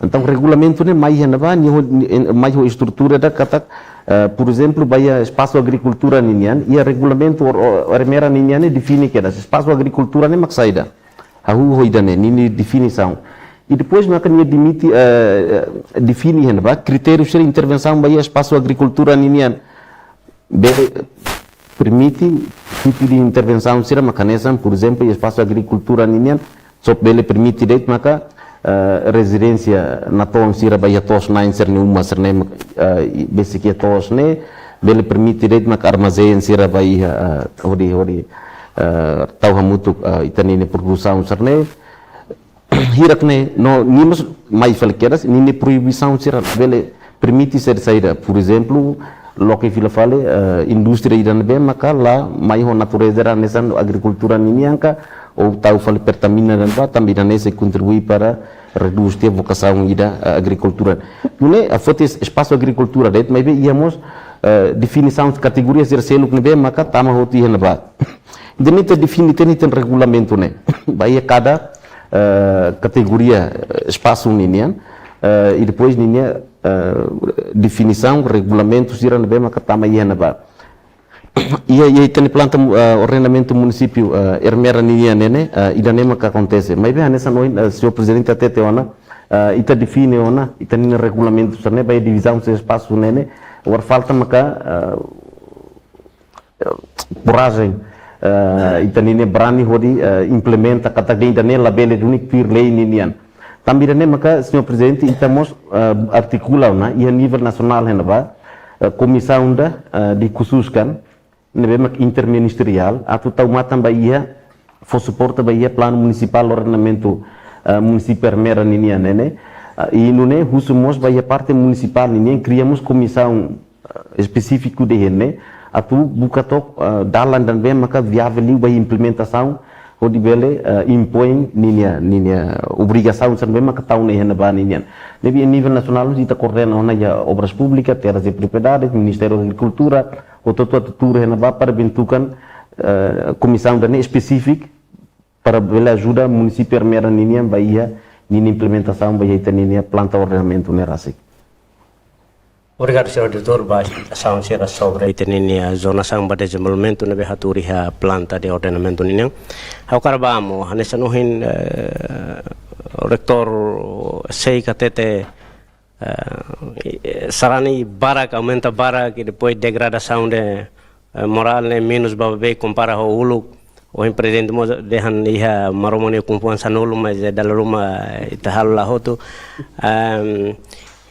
Entaun, regulamentu ne'e mai iha ne'ebá, nia ho, ni-, mai ho estrutura ida katak, eh, por ezemplu, ba iha espasu agrikultura ninian, iha regulamentu or-, or-, Ermera ninian ne'e define kedas espasu agrikultura ne'e mak saida. Hahú ho ida-ne'e, ninia definisaun. I depois maka nia dimite, eh, eh, define iha ne'ebá kritériu sira intervensaun ba iha espasu agrikultura ninian. Bele permite tipu de intervensaun sira mak hanesan, por ezemplu, espasu agrikultura ninian, só bele permite de'it maka, eh, rezidénsia natoon sira ba iha to'os-na'in sira-nia uma sira-ne'e mak, eh, i besik iha to'os ne'e, bele permite de'it maka armazén sira ba iha, eh, hodi, hodi, eh, tau hamutuk, eh, ita-nia produsaun sira-ne'e. Hirak ne'e, no, nia mós mai fali kedas, ninia proibisaun sira bele permite ser saida. Por ezemplu, loke fila fali, eh, indústria ida ne'ebé maka la mai ho natureza ida hanesan agrikultura ninian ka, ou tau fali pertamina ida ne'ebá, tanba ida-ne'e sei kontribui para redús tiha vokasaun ida, eh, agrikultura. Nune'e, hafoin es-, espasu agrikultura de'it, maibé iha mós, eh, definisaun kategoria sira seluk ne'ebé maka tama hotu iha ne'ebá. Entaun ita define, ita-nia regulamentu ne'e. Ba iha kada, eh, kategoria, eh, espasu ninian, eh, i depois ninia, eh, definisaun, regulamentu sira ne'ebé maka tama iha ne'ebá. Iha, iha ita-nia planta, eh, ordenamentu munisípiu, eh, Ermera ninian ne'e ne'e, eh, ida-ne'e maka akontese. Maibé hanesan ohin, eh, señór Prezidente hatete ona, eh, ita define ona, ita-nia regulamentu sira-ne'e, ba iha divizaun sira espasu ne'e ne'e, agora falta maka, eh, korajen, eh, ita-nia ne'e brani hodi, eh, implementa katak dehan ida-ne'e labele duni tuir lei ninian. Tanba ida-ne'e maka, señór Prezidente, ita mós, eh, artikula ona, iha nivel nasionál iha ne'ebá, eh, komisaun ida, eh, dikhususkan, ne'ebé mak interministeriál, atu tau matan ba iha, fó suporta ba iha planu munisipál ordenamentu, eh, munisípiu Ermera ninian ne'e ne'e. Eh, i nune'e husu mós ba iha parte munisipál ninian, kria mós komisaun, eh, espesífiku dehan ne'e, atu buka took, eh, dalan ida ne'ebé maka viável liu ba implementasaun, hodi bele, eh, impoin ninia, ninia obrigasaun sira ne'ebé maka tau ona iha ne'ebá ninian. Ne'ebé iha nivel nasionál ita koordena ona iha Obras Públikas, Terras e Propriedades, Ministériu Agrikultura, hotu-hotu atu tuur iha ne'ebá para bentukan, eh, komisaun ida-ne'e espesífiku para bele ajuda munisípiu Ermera ninian ba iha ninia implementasaun ba iha ita-ninia planta ordenamentu ne'e rasik. Obrigadu, señór diretór, ba esplikasaun sira sobre ita-ninia zonasaun ba dezenvolvimentu ne'ebé hatuur iha planta de ordenamentu ninian. Ha'u hakarak ba Amu, hanesan ohin, eh, reitór sei hatete, eh, sarani barak, aumenta barak, i depois degradasaun de, eh, morál ne'e menus ba beibeik kompara ho uluk. Ohin prezidente mós dehan iha Maromak nia ukun-fuan sanulu, mas, eh, dala ruma, eh, ita halo la hotu. Ehm,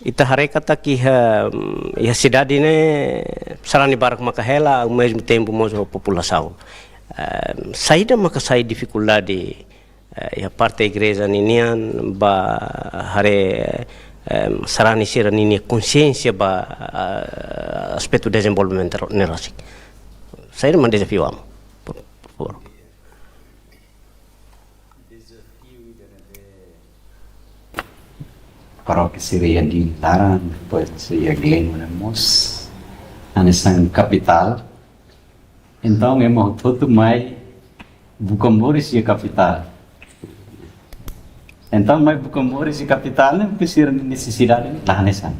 ita haree katak iha, mm, iha sidade ne'e sarani barak maka hela, ao mesmo tempo mós ho populasaun. Ehm, saida maka sai difikuldade, eh, iha parte igreja ninian ba haree, ehm, sarani sira ninia konxiénsia ba, ah, aspetu dezenvolvimentu ne'e rasik? Saida mak dezafiu, Amu? Por, por favór. Parókia sira iha Dili laran, depois iha Gleno ne'e mós. Hanesan kapitál. Entaun, ema hotu-hotu mai buka moris iha kapitál. Entaun, mai buka moris iha kapitál ne'e, sira-nia nesesidade ne'e la hanesan.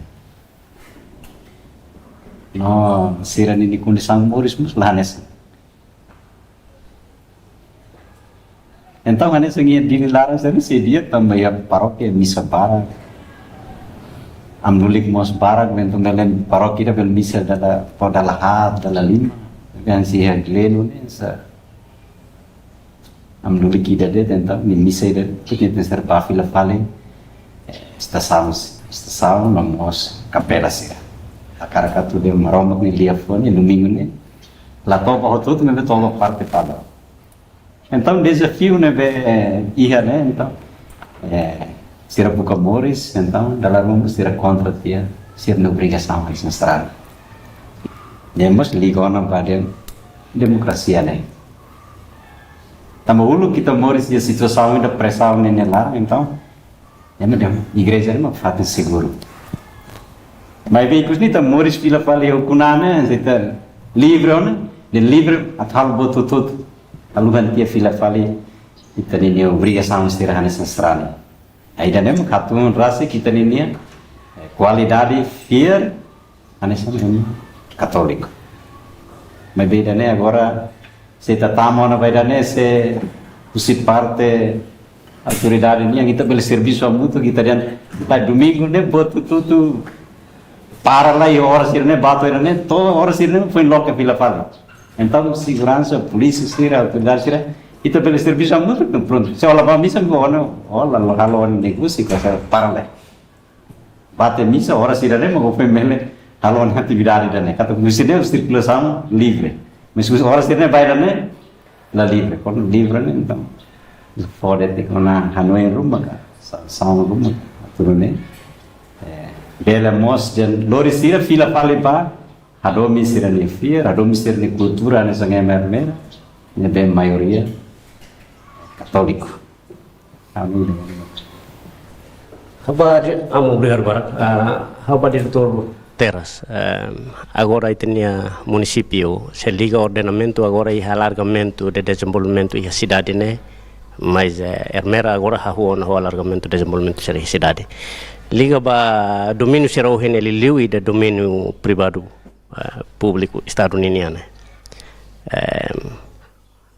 No sira-nia kondisaun moris mós la hanesan. Entaun, hanesan iha Dili laran sira-ne'e, sei di'ak tanba iha parókia misa barak. Ami lulik mós barak, entaun bele parókia ida bele misa dala, fó dala haat, dala lima. Tapi hanesan iha Gleno ne'e, hanesan ami lulik ida de'it, entaun nia misa ida de'it, ita tenke ser ba fila fali, eh, estasaun, estasaun, no mós kapela sira. Hakarak atu dehan Maromak nia liafuan iha domingu ne'e, la toba hotu-hotu, maibé toba parte fali. Entaun, dezafiu ne'ebé iha ne'e, entaun, eh, sira buka moris, entaun, dala ruma sira kontra tiha sira-nia obrigasaun hanesan sarani. Ne'e mós liga ona ba dem-, demokrasia ne'e. Tanba uluk ita moris iha situasaun ida presaun ne'e nia laran, entaun, ema dehan igreja ne'e mak fatin seguru. Maibé ikus ne'e ita moris fila fali ho ukun-an ne'e, ita livre ona, dehan livre atu halo buat hotu-hotu. Haluha tiha fila fali ita-nia obrigasaun sira hanesan sarani. Ida-ne'e mak hatudu rasik ita-nia, eh, kualidade fiar hanesan ema katóliku. Maibé ida-ne'e agora, se ita tama ona ba ida-ne'e, se husi parte autoridade nian, ita bele servisu hamutuk, ita dehan, ba domingu ne'e buat hotu-hotu para lai, oras sira-ne'e ba to'o ida-ne'e, to'o oras sira-ne'e foin loke fila fali. Entaun, seguransa, polísia sira, autoridade sira, ita bele servisu hamutuk, prontu. Se ó la ba misa, ó la, ó la, halo ó-nia negósiu, ka sá, para lai. Ba to'o misa, oras sira-ne'e mak ó foin bele halo ó-nia atividade ida-ne'e. Katak husi ne'e sirkulasaun livre. Mas husi oras sira-ne'e ba ida-ne'e la livre. Kuandu livre ne'e, entaun, fó de'it ona hanoin ruma ka, sa-, sansaun ruma ka, tuir ne'e. Eh, bele mós dehan lori sira fila fali ba hadomi sira-nia fiar, hadomi sira-nia kultura, hanesan ema Ermera, ne'ebé maioria katóliku. Amu, ha'u ba di-, Amu, obrigadu barak. Ah, ha'u ba diretór. Terras, ehm, agora ita-nia munisípiu, se liga ordenamentu, agora iha alargamentu de dezenvolvimentu iha sidade ne'e, mas, eh, Ermera agora hahú ona ho alargamentu dezenvolvimentu sira iha sidade. Liga ba domíniu sira ohin ne'e liuliu ida domíniu privadu, eh, públiku Estadu ninian ne'e. Ehm,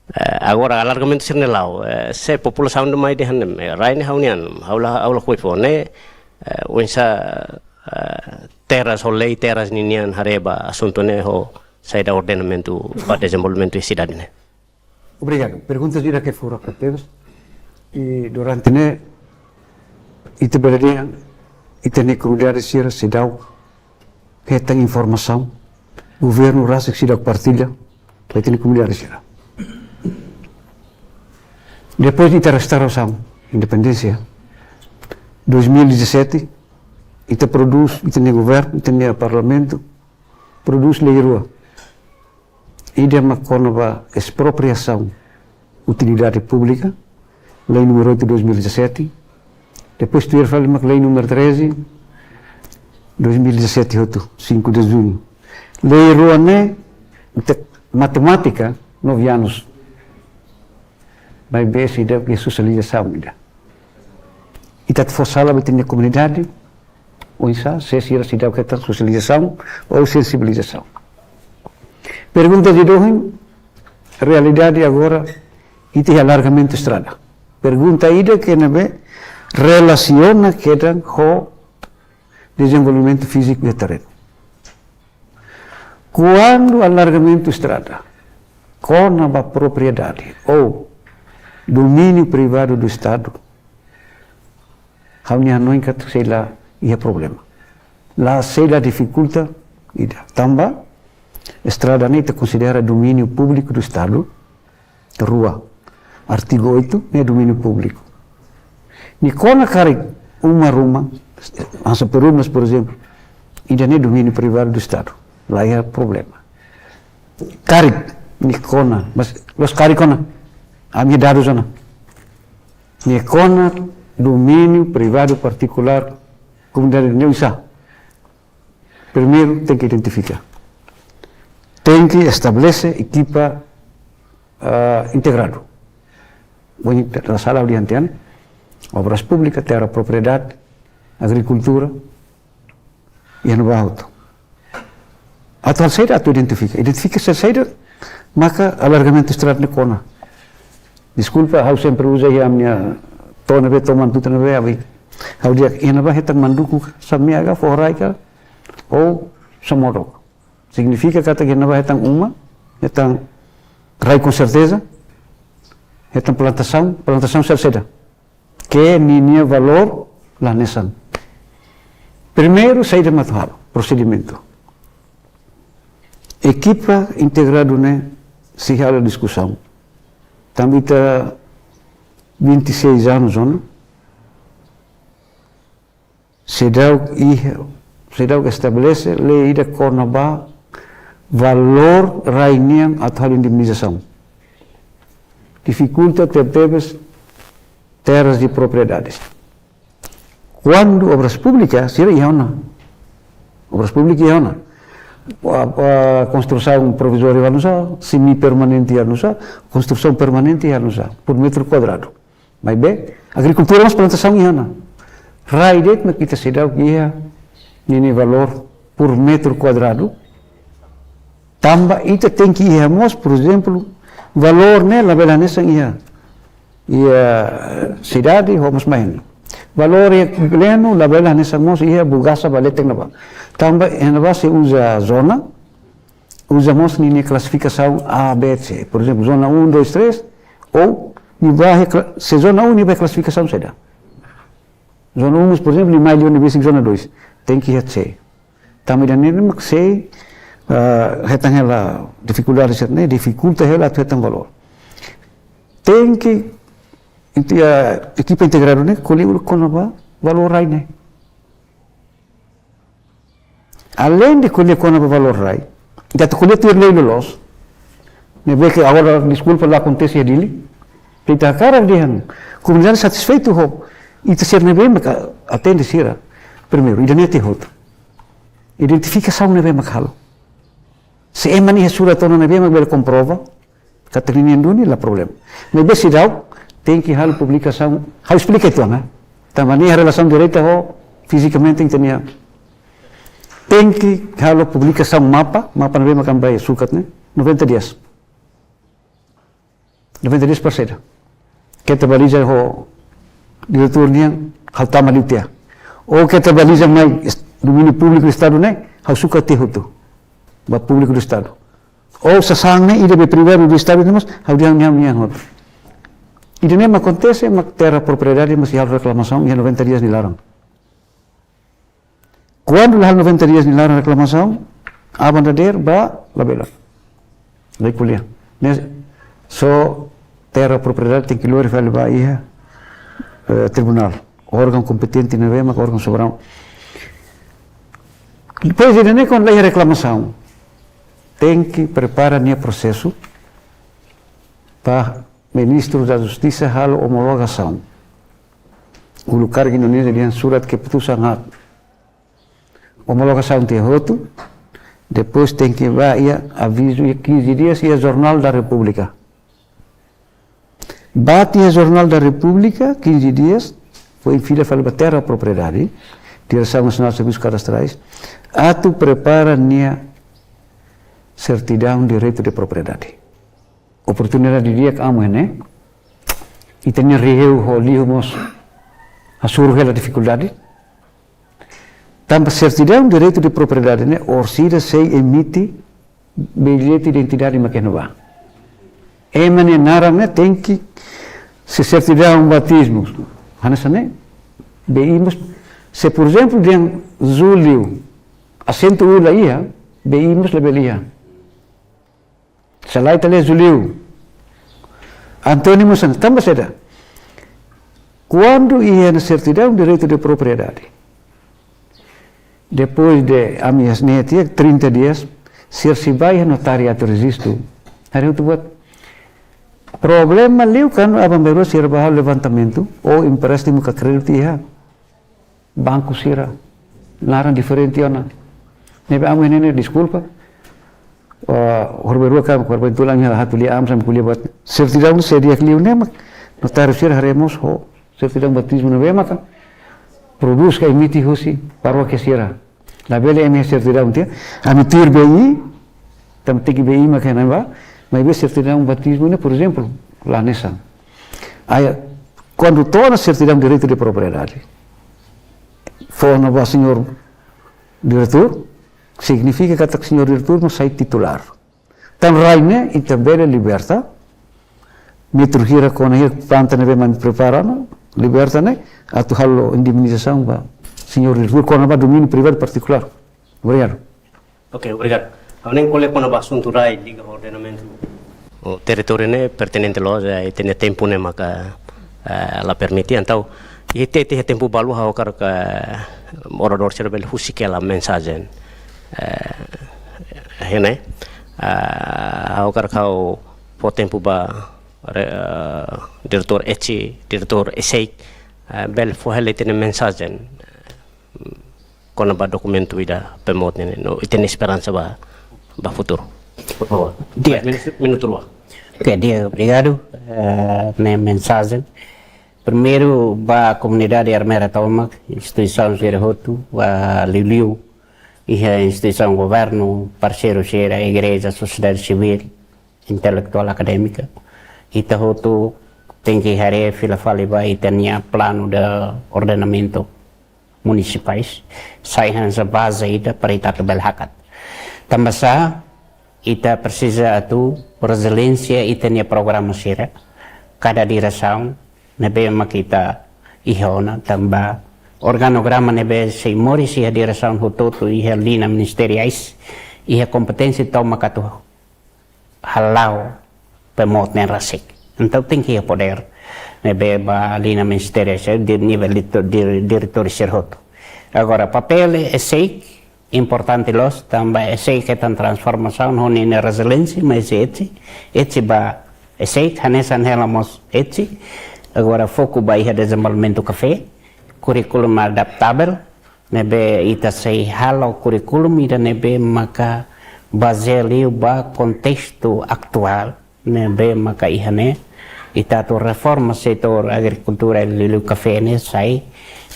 Eh, agora, alargamentu sira-ne'e la'o, eh, se populasaun ida mai dehan, eh, rai ne'e ha'u-nian, ha'u la, ha'u lakohi fó ne'e, eh, oinsá, eh, Terras ho lei Terras ninian haree ba asuntu ne'e ho saida ordenamentu ba dezenvolvimentu iha sidade ne'e. Obrigadu. Perguntas ida ke furak tebes. I durante ne'e, ita bele dehan, ita-nia komunidade sira seidauk hetan informasaun, governu rasik seidauk partilla, ba ita-nia komunidade sira. Depois de ita restaurasaun, independénsia, dois mil e dezassete, ita prodús, ita-nia governu, ita-nia parlamentu, prodús lei rua. Ida mak kona-ba espropriasaun Utilidade Pública, Lei número oito dois mil e dezassete, depois tuir fali mak Lei número treze dois mil e dezassete, hotu, cinco de junho. Lei rua ne'e, te-, matemátika, nove anos. Maibé seidauk iha sosializasaun ida. Ita atu fó sala ba ita-nia komunidade, oinsá, se sira seidauk hetan sosializasaun ou sensibilizasaun. Pergunta ida ohin, realidade agora, ita iha alargamentu estrada. Pergunta ida ke ne'ebé relasiona kedan ho dezenvolvimentu fíziku iha terrenu. Kuandu alargamentu estrada kona-ba propriedade ou domíniu privadu do Estadu, ha'u-nia hanoin katak sei la iha problema. La, sei la difikulta ida. Tanba estrada ne'e ita konsidera domíniu públiku do Estadu. Rua, artigu oito, ne'e domíniu públiku. Nia kona karik uma ruma, hanesan Perumas, por ezemplu, ida-ne'e domíniu privadu do Estadu. La iha problema. Karik nia kona, mas la'ós karik kona. Ami dadus ona. Nia kona domíniu privadu partikulár, komunidade ne'e oinsá. Primeiru, tenke identifika. Tenke estabelese ekipa, ah, integradu. Boni, la sala ha'u dehan tiha ona, Obras Públikas, Terra Propriedade, Agrikultura, iha ne'ebá hotu. Atu halo saida, atu identifika. Identifika saida, saida maka alargamentu estrada ne'e kona. Deskulpa, ha'u sempre uza iha ami-nia to'o ne'ebé, to'o Manatuto ne'ebé, abi. Ha'u dehan, iha ne'ebá hetan manduku, samea ka, foho rai ka, ou samodok. Signifika katak iha ne'ebá hetan uma, hetan rai com certeza, hetan plantasaun, plantasaun sira saida. Ke ninia valór la hanesan. Primeiru, saida mak atu halo, prosedimentu. Ekipa integradu ne'e sei halo diskusaun. Tanba ita vinte e seis anos ona, seidauk iha, seidauk estabelese lei ida kona-ba valór rai nian atu halo indemnizasaun. Difikulta tebetebes terras de propriedades. Kuandu Obras Públikas, sira iha ona. Obras Públikas iha ona. A, a, konstrusaun provizória iha nu'usá, semi permanente iha nu'usá, konstrusaun permanente iha nu'usá, por metru kuadradu. Maibé, agrikultura mós plantasaun iha ona. Rai de'it mak ita seidauk iha ninia valór por metru kuadradu. Tanba ita tenke iha mós, por ezemplu, valór ne'e labele hanesan iha, iha sidade ho mós mai ne'e. Valór iha Gleno labele hanesan mós iha Bugasa ba leten ne'ebá. Tanba iha ne'ebá sei uza zona, uza mós ninia klasifikasaun A, B, C. Por ezemplu, zona um, dois, três, ou nia ba iha kla-, se zona um nia ba iha klasifikasaun saida. Zona um, por ezemplu, nia mai liu nia besik zona dois. Tenke iha C. Tanba ida-ne'e mak sei, ah, hetan hela difikuldade sira-ne'e, difikulta hela atu hetan valór. Tenke, ita, ah, ekipa integradu ne'e ko'alia uluk kona-ba valór rai ne'e. Aleinde ko'alia kona-ba valór rai, ita atu ko'alia tuir lei loloos. Ne'ebé ke agora, deskulpa, la akontese iha Dili. Ita hakarak dehan komunidade satisfeitu ho ita sira ne'ebé maka atende sira. Primeiru, ida-ne'e tiha hotu. Identifikasaun ne'ebé mak halo. Se ema nia iha surat ona ne'ebé mak bele komprova katak ninia duni, la problema. Maibé seidauk, tenke halo publikasaun. Ha'u esplika uitoan, eh. Tanba nia relasaun direta ho fizikamente ita-nia. Tenke halo publikasaun mapa, mapa ne'ebé mak ami bá sukat ne'e, noventa dias. Noventa dias para saida? Keta baliza ho diretór nian, ha'u tama liu tiha. Ou keta baliza mai es-, domíniu públiku do Estadu ne'e, ha'u sukat tiha hotu. Ba públiku do Estadu. Ou sasán ne'e ida be privadu do Estadu ne'e mós, ha'u dehan nian, nian hotu. Ida-ne'e mak akontese, mak Terra Propriedade mós halo reklamasaun iha noventa dias nia laran. Kuandu la halo noventa dias nia laran reklamasaun, aban dadeer ba labele. Lei ko'alia. Ne'e só Terra Propriedade tenke lori fali ba iha, eh, tribunál. Órgaun kompetente ne'ebé mak órgaun soberanu. Depois ida-ne'e kuandu la iha reklamasaun, tenke prepara nia prosesu ba Ministru da Justisa halo omologasaun. Uluk karik Indonézia dehan surat keputusan hak. Omologasaun tiha hotu, depois tenke bá iha avizu iha quinze dias iha Jornal da República. Bá tiha Jornal da República, quinze dias, foin fila fali ba Terra Propriedade, Diresaun Nasionál Servisus Kadastrais, atu prepara nia sertidaun direitu de propriedade. Oportunidade di'ak amu ne'e, ita-nia reuniaun ho liu mós hasoru hela difikuldade. Tanba sertidaun direitu de propriedade ne'e, orsida sei emite bilhete identidade mak iha ne'ebá. Ema nia naran ne'e tenke, se sertidaun batizmu hanesan ne'e, beimus, se por ezemplu dehan Júlio, asentu U la iha, beimus labele iha. Se lae ita lee Júlio. Antónimo Santos, tanba saida? Kuandu iha ona sertidaun direitu de propriedade, depois de ami hasnehet iha trinta dias, sira sei bá iha notariadu rejistu. Haree hotu buat. Problema liu kuandu aban-bainrua sira bá halo levantamentu ou empréstimu ka kréditu iha banku sira naran diferente ona. Ne'ebé amu ne'e, deskulpa. Ah, horibainrua ka, horibainrua tulang hela hatu lia am sama ko'alia buat. Sertidaun sé di'ak liu ne'e mak notáriu sira haree mós ho sertidaun batizmu ne'ebé maka prodús ka emite husi parókia sira. Labele ema sertidaun tiha, ami tuir B I, tanba tenke B I mak iha ne'ebá, maibé sertidaun batizmu ne'e, por ezemplu, la hanesan. Aya, kuandu to'o ona sertidaun direitu de propriedade, fó ona ba señór diretór, signifika katak señór diretór mós sai titulár. Tan rai ne'e, ita bele liberta, metru hira kona hira planta ne'ebé mak prepara ona, liberta ne'e, atu halo indemnizasaun ba señór diretór, kona-ba domíniu privadu partikulár. Obrigadu. Ok, obrigadu. Ha'u hanoin ko'alia kona-ba asuntu rai liga ho ordenamentu. O territóriu ne'e pertinente loos, eh, ita-nia tempu ne'e maka, eh, la permite. Entaun, iha te, iha tempu balu ha'u hakarak, eh, oradór sira bele husik hela mensajen. Eh, iha ne'e, eh, ha'u hakarak ha'u fó tempu ba re-, eh, diretór ECI, diretór ESEIC, eh, bele fó hela ita-nia mensajen kona-ba dokumentu ida PMOD ne'e, no, ita-nia esperansa ba, ba futuru. Por favór. Di'ak. Minutu, minutu rua. Ok, di'ak, obrigadu. Eh, ne'e mensajen. Primeiru, ba komunidade Ermera tomak, instituisaun sira hotu, ba liuliu iha instituisaun governu, parseiru sira, igreja, sosiedade sivíl, intelektuál, akadémika. Ita hotu tenke haree fila fali ba ita-nia planu de ordenamentu munisipais, sai hanesan baze ida para ita atu bele hakat. Tanba sá, ita presiza atu reziliénsia ita-nia programa sira, kada diresaun ne'ebé mak ita iha ona, tanba organograma ne'ebé sei moris iha diresaun hotu-hotu, iha liña ministeriais, iha kompeténsia tomak atu hala'o PMOD ne'e rasik. Entaun tenke iha podér ne'ebé ba liña ministeriais, eh, di nivel di, di, diretór sira hotu. Agora, papél ESEIC importante loos, tanba ESEIC hetan transformasaun ho ninia reziliénsia, maibé ECI, ECI ba ESEIC, hanesan hela mós ECI. Agora foku ba iha dezenvolvimentu kafé, kurríkulu adaptavel, ne'ebé ita sei halo kurríkulu ida ne'ebé maka bazeia liu ba kontestu atuál ne'ebé maka iha ne'e. Ita atu reforma setór agrikultura liuliu kafé ne'e, sai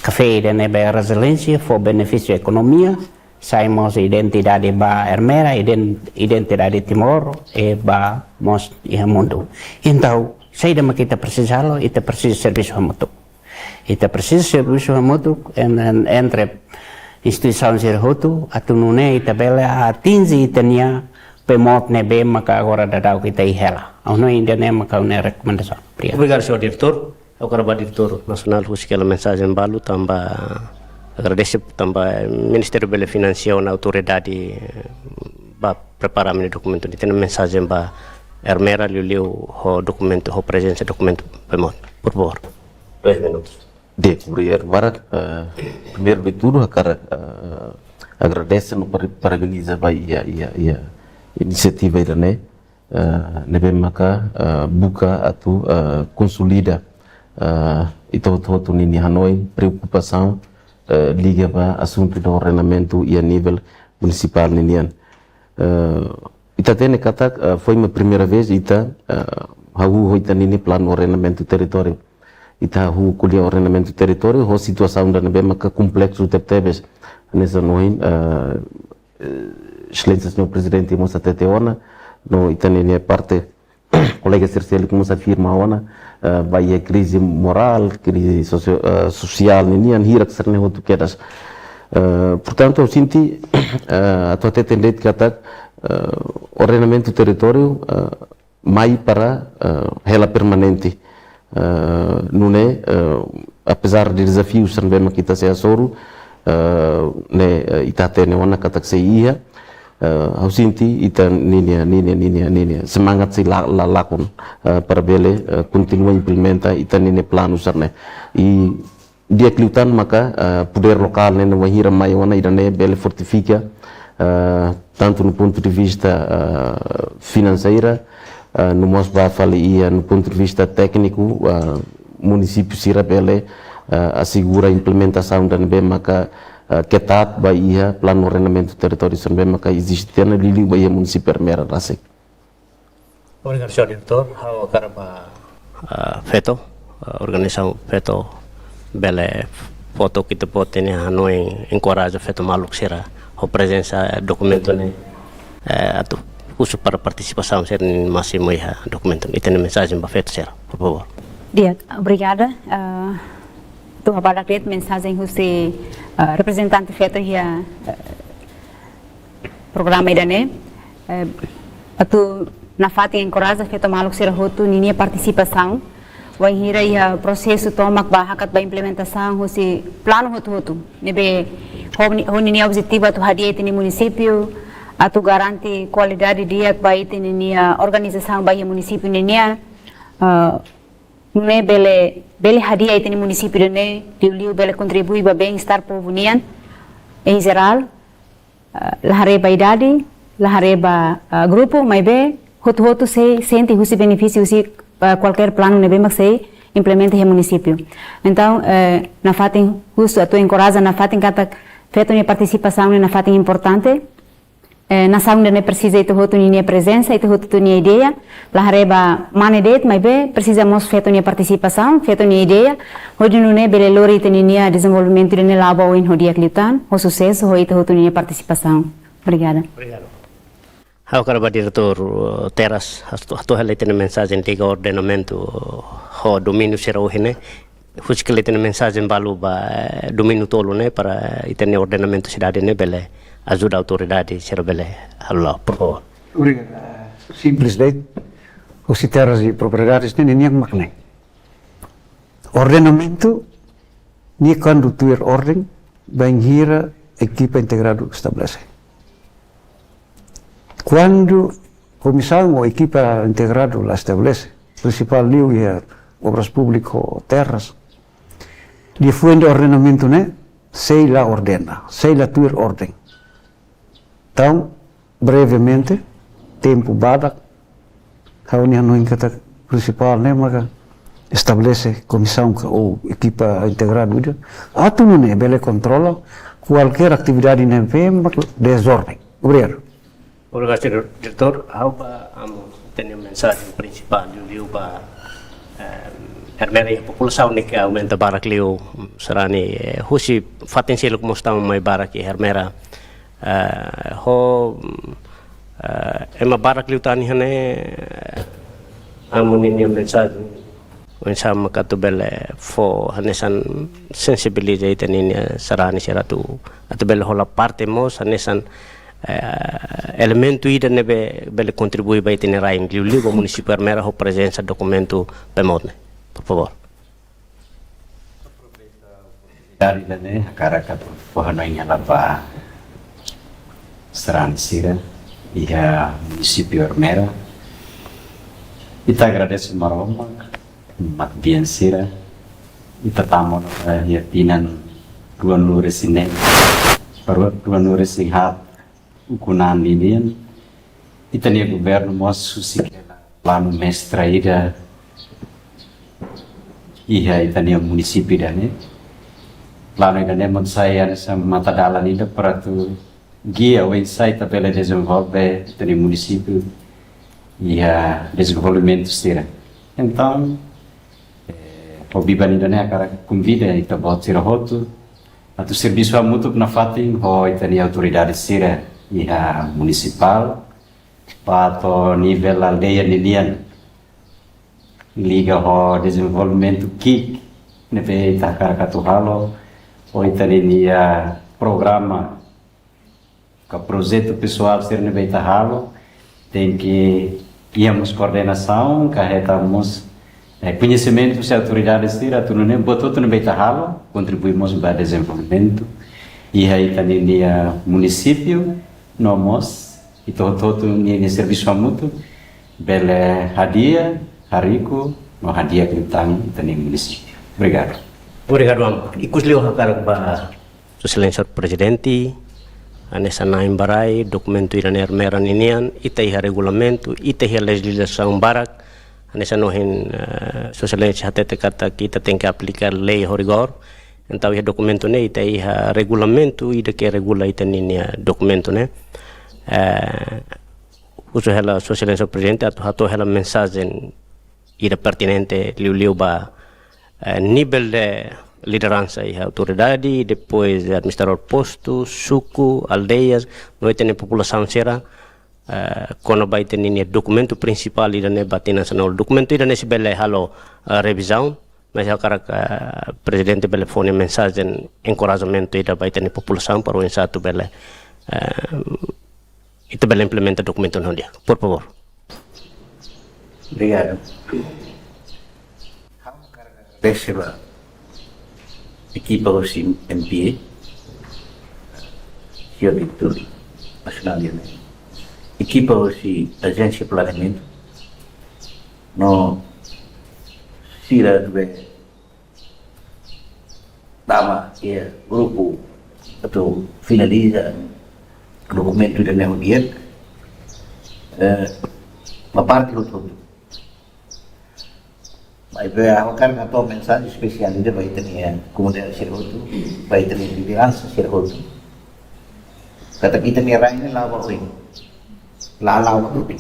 kafé ida ne'ebé reziliénsia, fó benefísiu ekonomia, sai mós identidade ba Ermera, iden-, identidade Timor, i ba mós iha mundu. Entaun, saida mak ita presiza halo, ita presiza servisu hamutuk. Ita presiza servisu hamutuk en-, en-, entre instituisaun sira hotu, atu nune'e ita bele atinje ita-nia PMOD ne'ebé maka agora daudaun ita iha hela. Ha'u hanoin ida-ne'e maka ha'u-nia rekomendasaun. Obrigadu. Obrigadu, señór diretór. Agora ba diretór nasionál husik hela mensajen balu tanba agradese tanba Ministériu bele finansia ona autoridade, eh, ba prepara ami-nia dokumentu ne'e, ita-nia mensajen ba Ermera liuliu ho dokumentu, ho prezensa dokumentu PMOD. Por favór. Dois minutos. Di'ak, obrigadu barak. Eh, primeiru de tudu, hakarak, eh, agradese no para-, parabeniza ba iha, iha, iha inisiativa ida-ne'e. eh, ne'ebé maka, eh, buka atu, eh, konsolida, eh, ita hotu-hotu ninia hanoin, preokupasaun, eh, liga ba asuntu de ordenamentu iha nivel munisipál ninian. Eh, ita hatene katak, eh, foin mak primeira vez ita, eh, hahú ho ita-nia planu ordenamentu territóriu. Ita hahú ko'alia ordenamentu territóriu ho situasaun ida ne'ebé maka kompleksu tebetebes. Hanesan ohin, eh, eh, Exelénsia Señór Prezidente mós hatete ona, no ita-nia parte kolega sira seluk mós afirma ona, eh, ba iha krize morál, krize sosio-, eh, sosiál ninian, hirak sira-ne'e hotu kedas. Eh, portantu, ha'u sente, eh, atu hateten de'it katak, eh, ordenamentu territóriu, eh, mai para, eh, hela permanente. Eh, nune'e, eh, apezar de dezafius sira ne'ebé mak ita sei hasoru, eh, ne'e, eh, ita hatene ona katak sei iha, eh, ha'u sente ita-nia, ninia, ninia, ninia semangat sei la, la lakon, eh, para bele, eh, kontinua implementa ita-nia planu sira-ne'e. I di'ak liután maka, eh, podér lokál ne'e, ne'e wainhira mai ona ida-ne'e bele fortifika, eh, tantu no pontu de vista, eh, finanseira, eh, no mós ba fali iha no pontu de vista tékniku, eh, munisípiu sira bele, eh, asegura implementasaun ida ne'ebé maka, eh, ketat ba iha planu ordenamentu territóriu sira ne'ebé maka eziste tiha ona, liuliu ba iha munisípiu Ermera rasik. Obrigadu, señór diretór. Ha'u hakarak ba, ah, feto, ah, organizasaun feto bele fó took ita-boot nia hanoin, enkoraja feto maluk sira ho prezensa, eh, dokumentu ne'e, eh, atu husu para partisipasaun sira-ne'e másimu iha dokumentu ne'e. Ita-nia mensajen ba feto sira, por favór. Di'ak, obrigada. Ah, atu ha'u barak de'it mensajen husi, ah, reprezentante feto iha, ah, programa ida-ne'e, eh, atu nafatin enkoraja feto maluk sira hotu ninia partisipasaun, wainhira iha prosesu tomak ba hakat ba implementasaun husi planu hotu-hotu. Ne'ebé ho ni-, ho ninia objetivu atu hadi'a ita-nia munisípiu, atu garante kualidade di'ak ba ita-nia organizasaun ba iha munisípiu ninian, eh, nune'e bele, bele hadi'a ita-nia munisípiu ida-ne'e, liuliu bele kontribui ba bem-estar povu nian, em geral, ah, la haree ba idade, la haree ba, ah, grupu, maibé hotu-hotu sei sente husi benefísiu husi, ah, kualkér planu ne'ebé mak sei implementa iha munisípiu. Entaun, eh, nafatin husu atu enkoraja nafatin katak feto nia partisipasaun ne'e nafatin importante. Eh, nasaun ida-ne'e presiza ita hotu ninia prezensa, ita hotu nia ideia, la haree ba mane de'it, maibé presiza mós feto nia partisipasaun, feto nia ideia, hodi nune'e bele lori ita ninia dezenvolvimentu ida-ne'e la'o ba oin ho di'ak liután, ho susesu, ho ita hotu ninia partisipasaun. Obrigada. Obrigadu. Ha'u hakarak ba diretór, eh, Terras, hato'o, hato'o hela ita-nia mensajen liga ordenamentu, eh, ho domíniu sira ohin ne'e, husik hela ita-nia mensajen balu ba, eh, domíniu tolu ne'e, para ita-nia ordenamentu sidade ne'e bele ajuda autoridade sira bele halo, por favór. Obrigadu. Simples de'it, husi terras e propriedades ne'e, ninia mak ne'e. Ordenamentu, nia kuandu tuir orden, bainhira ekipa integradu estabelese. Kuandu komisaun ou ekipa integradu la estabelese, prinsipál liu iha Obras Públikas ho Terras, liafuan de ordenamentu ne'e, sei la ordena, sei la tuir orden. Entaun, brevemente, tempu badak, ha'u-nia hanoin katak prinsipál ne'e maka estabelese komisaun ka ou ekipa integradu ida, atu nune'e bele kontrola kualkér atividade ne'ebé mak dezorden. Obrigadu. Obrigadu, señór diretór. Ha'u ba Amu, ita-nia mensajen prinsipál liuliu ba, eh, Ermera iha populasaun ne'e ke aumenta barak liu, sarani, eh, husi fatin seluk mós tama mai barak iha Ermera. Eh, ho, eh, ema barak liután iha ne'e, eh, Amu ninia mensajen oinsá maka atu bele fó hanesan sensibiliza ita ninia sarani sira atu, atu bele hola parte mós hanesan, eh, elementu ida ne'ebé bele kontribui ba ita-nia rain liuliu ba munisípiu Ermera ho prezensa dokumentu PMOD ne'e. Por favór. Dari ne'e, hakarak atu fó hanoin hela ba sarani sira iha munisípiu Ermera. Ita agradese Maromak, mak bien sira. Ita tama ona iha tinan rua-nulu-resin-neen, rua-nulu-resin-haat ukun-an ninian. Ita-nia governu mós husik hela planu mestra ida iha ita-nia munisípiu ida-ne'e. Planu ida-ne'e mós sai hanesan matadalan ida para atu gia oinsá ita bele dezenvolve ita-nia munisípiu iha dezenvolvimentu sira. Entaun, eh, ho biban ida-ne'e hakarak konvida ita-boot sira hotu atu servisu hamutuk nafatin ho ita-nia autoridade sira iha munisipál, ba to'o nivel aldeia ninian, liga ho dezenvolvimentu ki'ik ne'ebé ita hakarak atu halo, ho ita-nia programa ka projetu pesoál sira ne'ebé ita halo, tenke iha mós koordenasaun, ka hetan mós, eh, koñesimentu husi autoridade sira atu nune'e buat hotu ne'ebé ita halo kontribui mós ba dezenvolvimentu iha ita-nia munisípiu, no mós ita hotu-hotu nia, nia servisu hamutuk bele hadi'a, hariku, no hadi'a liután ita-nia munisípiu. Obrigadu. Obrigadu, Amu. Ikus liu hakarak ba Sua Exelénsia Prezidente, hanesan na'in ba rai, dokumentu ida-ne'e Ermera ninian, ita iha regulamentu, ita iha lejizlasaun barak, hanesan ohin, eh, Sua Exelénsia hatete katak ita tenke aplika lei ho rigór. Entaun iha dokumentu ne'e, ita iha regulamentu ida ke regula ita-nia, nia dokumentu ne'e. Eh, husu hela Sua Exelénsia Prezidente atu hato'o hela mensajen ida pertinente liuliu ba, eh, nivel de lideransa iha autoridade, depois administradór postu, suku, aldeias, no ita-nia populasaun sira, eh, kona-ba ita-nia, nia dokumentu prinsipál ida-ne'e ba tinan sanulu. Dokumentu ida-ne'e sei bele halo, eh, revizaun, mas ha'u hakarak, eh, Prezidente bele fó nia mensajen enkorajamentu ida ba ita-nia populasaun para oinsá atu bele, eh, ita bele implementa dokumentu ne'e ho di'ak. Por favór. Obrigadu. Ha'u hakarak agradese ba ekipa husi M P A, señór diretór nasionál nian, ekipa husi Ajénsia Planeamentu, no sira ne'ebé tama iha grupu atu finaliza dokumentu ida-ne'e ho di'ak, eh, ba parte hotu-hotu. Maibé ha'u hakarak hato'o mensajen espesiál ida ba ita-nia komunidade sira hotu, ba ita-nia lideransa sira hotu. Katak ita-nia rai ne'e la'o ba oin, la la'o ba tubi.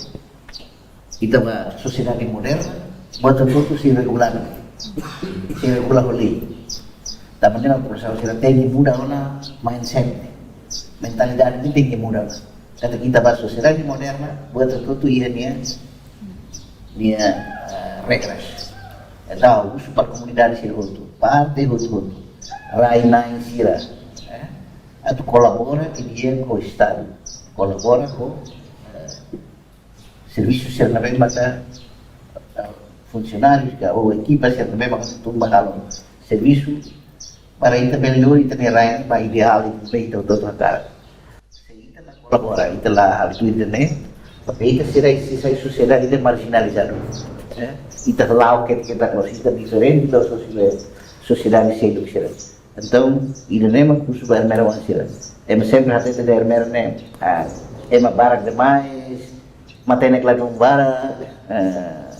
Ita ba sosiedade moderna, buat hotu-hotu sei regula, sei regula ho lei. Tanba ne'e mak profesór sira tenke muda ona mindset. Mentalidade ne'e tenke muda ona. Katak ita ba sosiedade moderna, buat hotu-hotu iha nia, nia, eh, regras. Entaun husu ba komunidade sira hotu, parte hotu-hotu, rai-na'in sira, eh, atu kolabora didi'ak ho Estadu, kolabora ho, eh, servisu sira ne'ebé maka, eh, funsionáriu ka ou ekipa sira ne'ebé maka tun ba halo servisu, para ita bele lori ita-nia rai ba ideál ida ne'ebé ita hotu-hotu hakarak. Se ita la kolabora, ita la halo tuir ida-ne'e, maka ita sei sai, sei sai sosiedade ida marjinalizadu. Eh, ita la'o ketak-ketak, ita diferente husi sosiedade, sosiedade seluk sira. Entaun ida-ne'e mak husu ba Ermera oan sira. Ema sempre hatete dehan Ermera ne'e, ah, ema barak demais, matenek ladún barak, ah,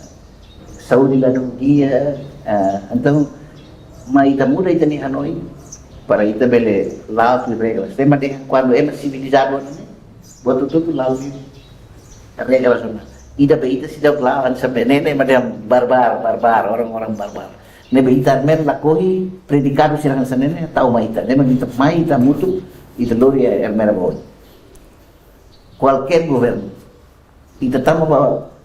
saúde ladún di'ak, ah, entaun, mai ita muda ita-nia hanoin, para ita bele la'o tuir regras. Ema dehan kuandu ema sivilizadu ona ne'e, buat hotu-hotu la'o tuir regras ona. Ida be ita seidauk la'o hanesan be ne'e, ema dehan barbar, barbar, orang-orang barbar. Ne'ebé ita Ermera lakohi predikadu sira hanesan ne'e, tau mai ita. Ne'ebé ita mai ita hamutuk, ita lori Ermera ba oin. Kualkér governu, ita tama ba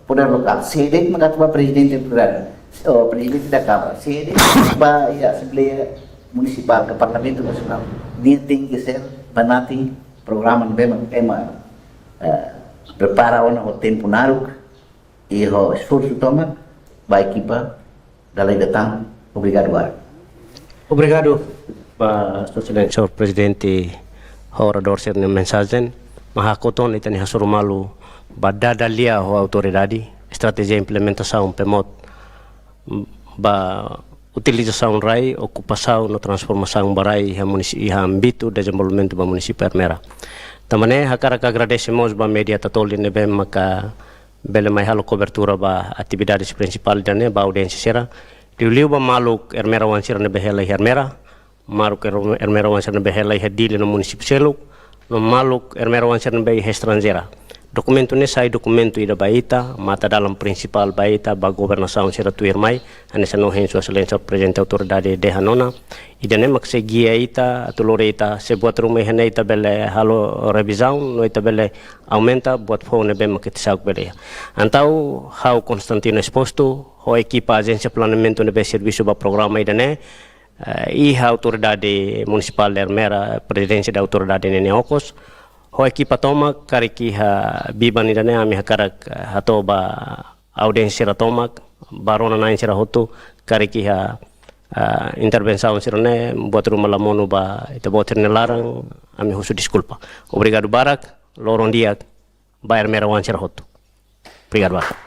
podér lokál, sé de'it mak atu ba prezidente autoridade, ou prezidente da Kámara, sé de'it ba iha Asembleia Munisipál ka Parlamentu Nasionál, nia tenke ser banati programa ne'ebé mak ema, eh, prepara ona ho tempu naruk, i ho esforsu tomak ba ekipa dala ida tan. Obrigadu barak. Obrigadu ba Sua Exelénsia señór Prezidente ho oradór sira-nia mensajen, mak ha'u hato'o ona ita-nia hasoru malu ba dada lia ho autoridade, estratéjia implementasaun pemot ba utilizasaun rai, okupasaun no transformasaun ba rai iha munisi-, iha ámbitu dezenvolvimentu ba munisípiu Ermera. Tanba ne'e hakarak agradese mós ba média Tatoli ne'ebé maka bele mai halo kobertura ba atividades prinsipál ida-ne'e, ba audiénsia sira. Liuliu ba maluk Ermera-oan sira ne'ebé hela iha Ermera, maluk Er-, Ermera-oan sira ne'ebé hela iha Dili no munisípiu seluk, no maluk Ermera-oan sira ne'ebé iha estranjeira. Dokumentu ne'e sai dokumentu ida ba ita, matadalan prinsipál ba ita, ba governasaun sira tuirmai, hanesan ohin Sua Exelénsia Prezidente Autoridade dehan ona. Ida-ne'e mak sei gia ita, atu lori ita, se buat ruma iha ne'e ita bele halo revizaun, no ita bele aumenta buat foun ne'ebé mak ita sa'uk bele iha. Entaun, ha'u Constantino Exposto, ho ekipa Ajénsia Planeamentu ne'ebé servisu ba programa ida-ne'e, eh, iha Autoridade Munisipál Ermera, Prezidénsia da Autoridade ninia okos, ho ekipa tomak, karik iha biban ida-ne'e ami hakarak, eh, hato'o ba audiénsia sira tomak, ba rona-na'in sira hotu, karik iha, eh, intervensaun sira-ne'e buat ruma la monu ba ita-boot sira-nia laran, ami husu deskulpa. Obrigadu barak, loron di'ak ba Ermera-oan sira hotu. Obrigadu barak.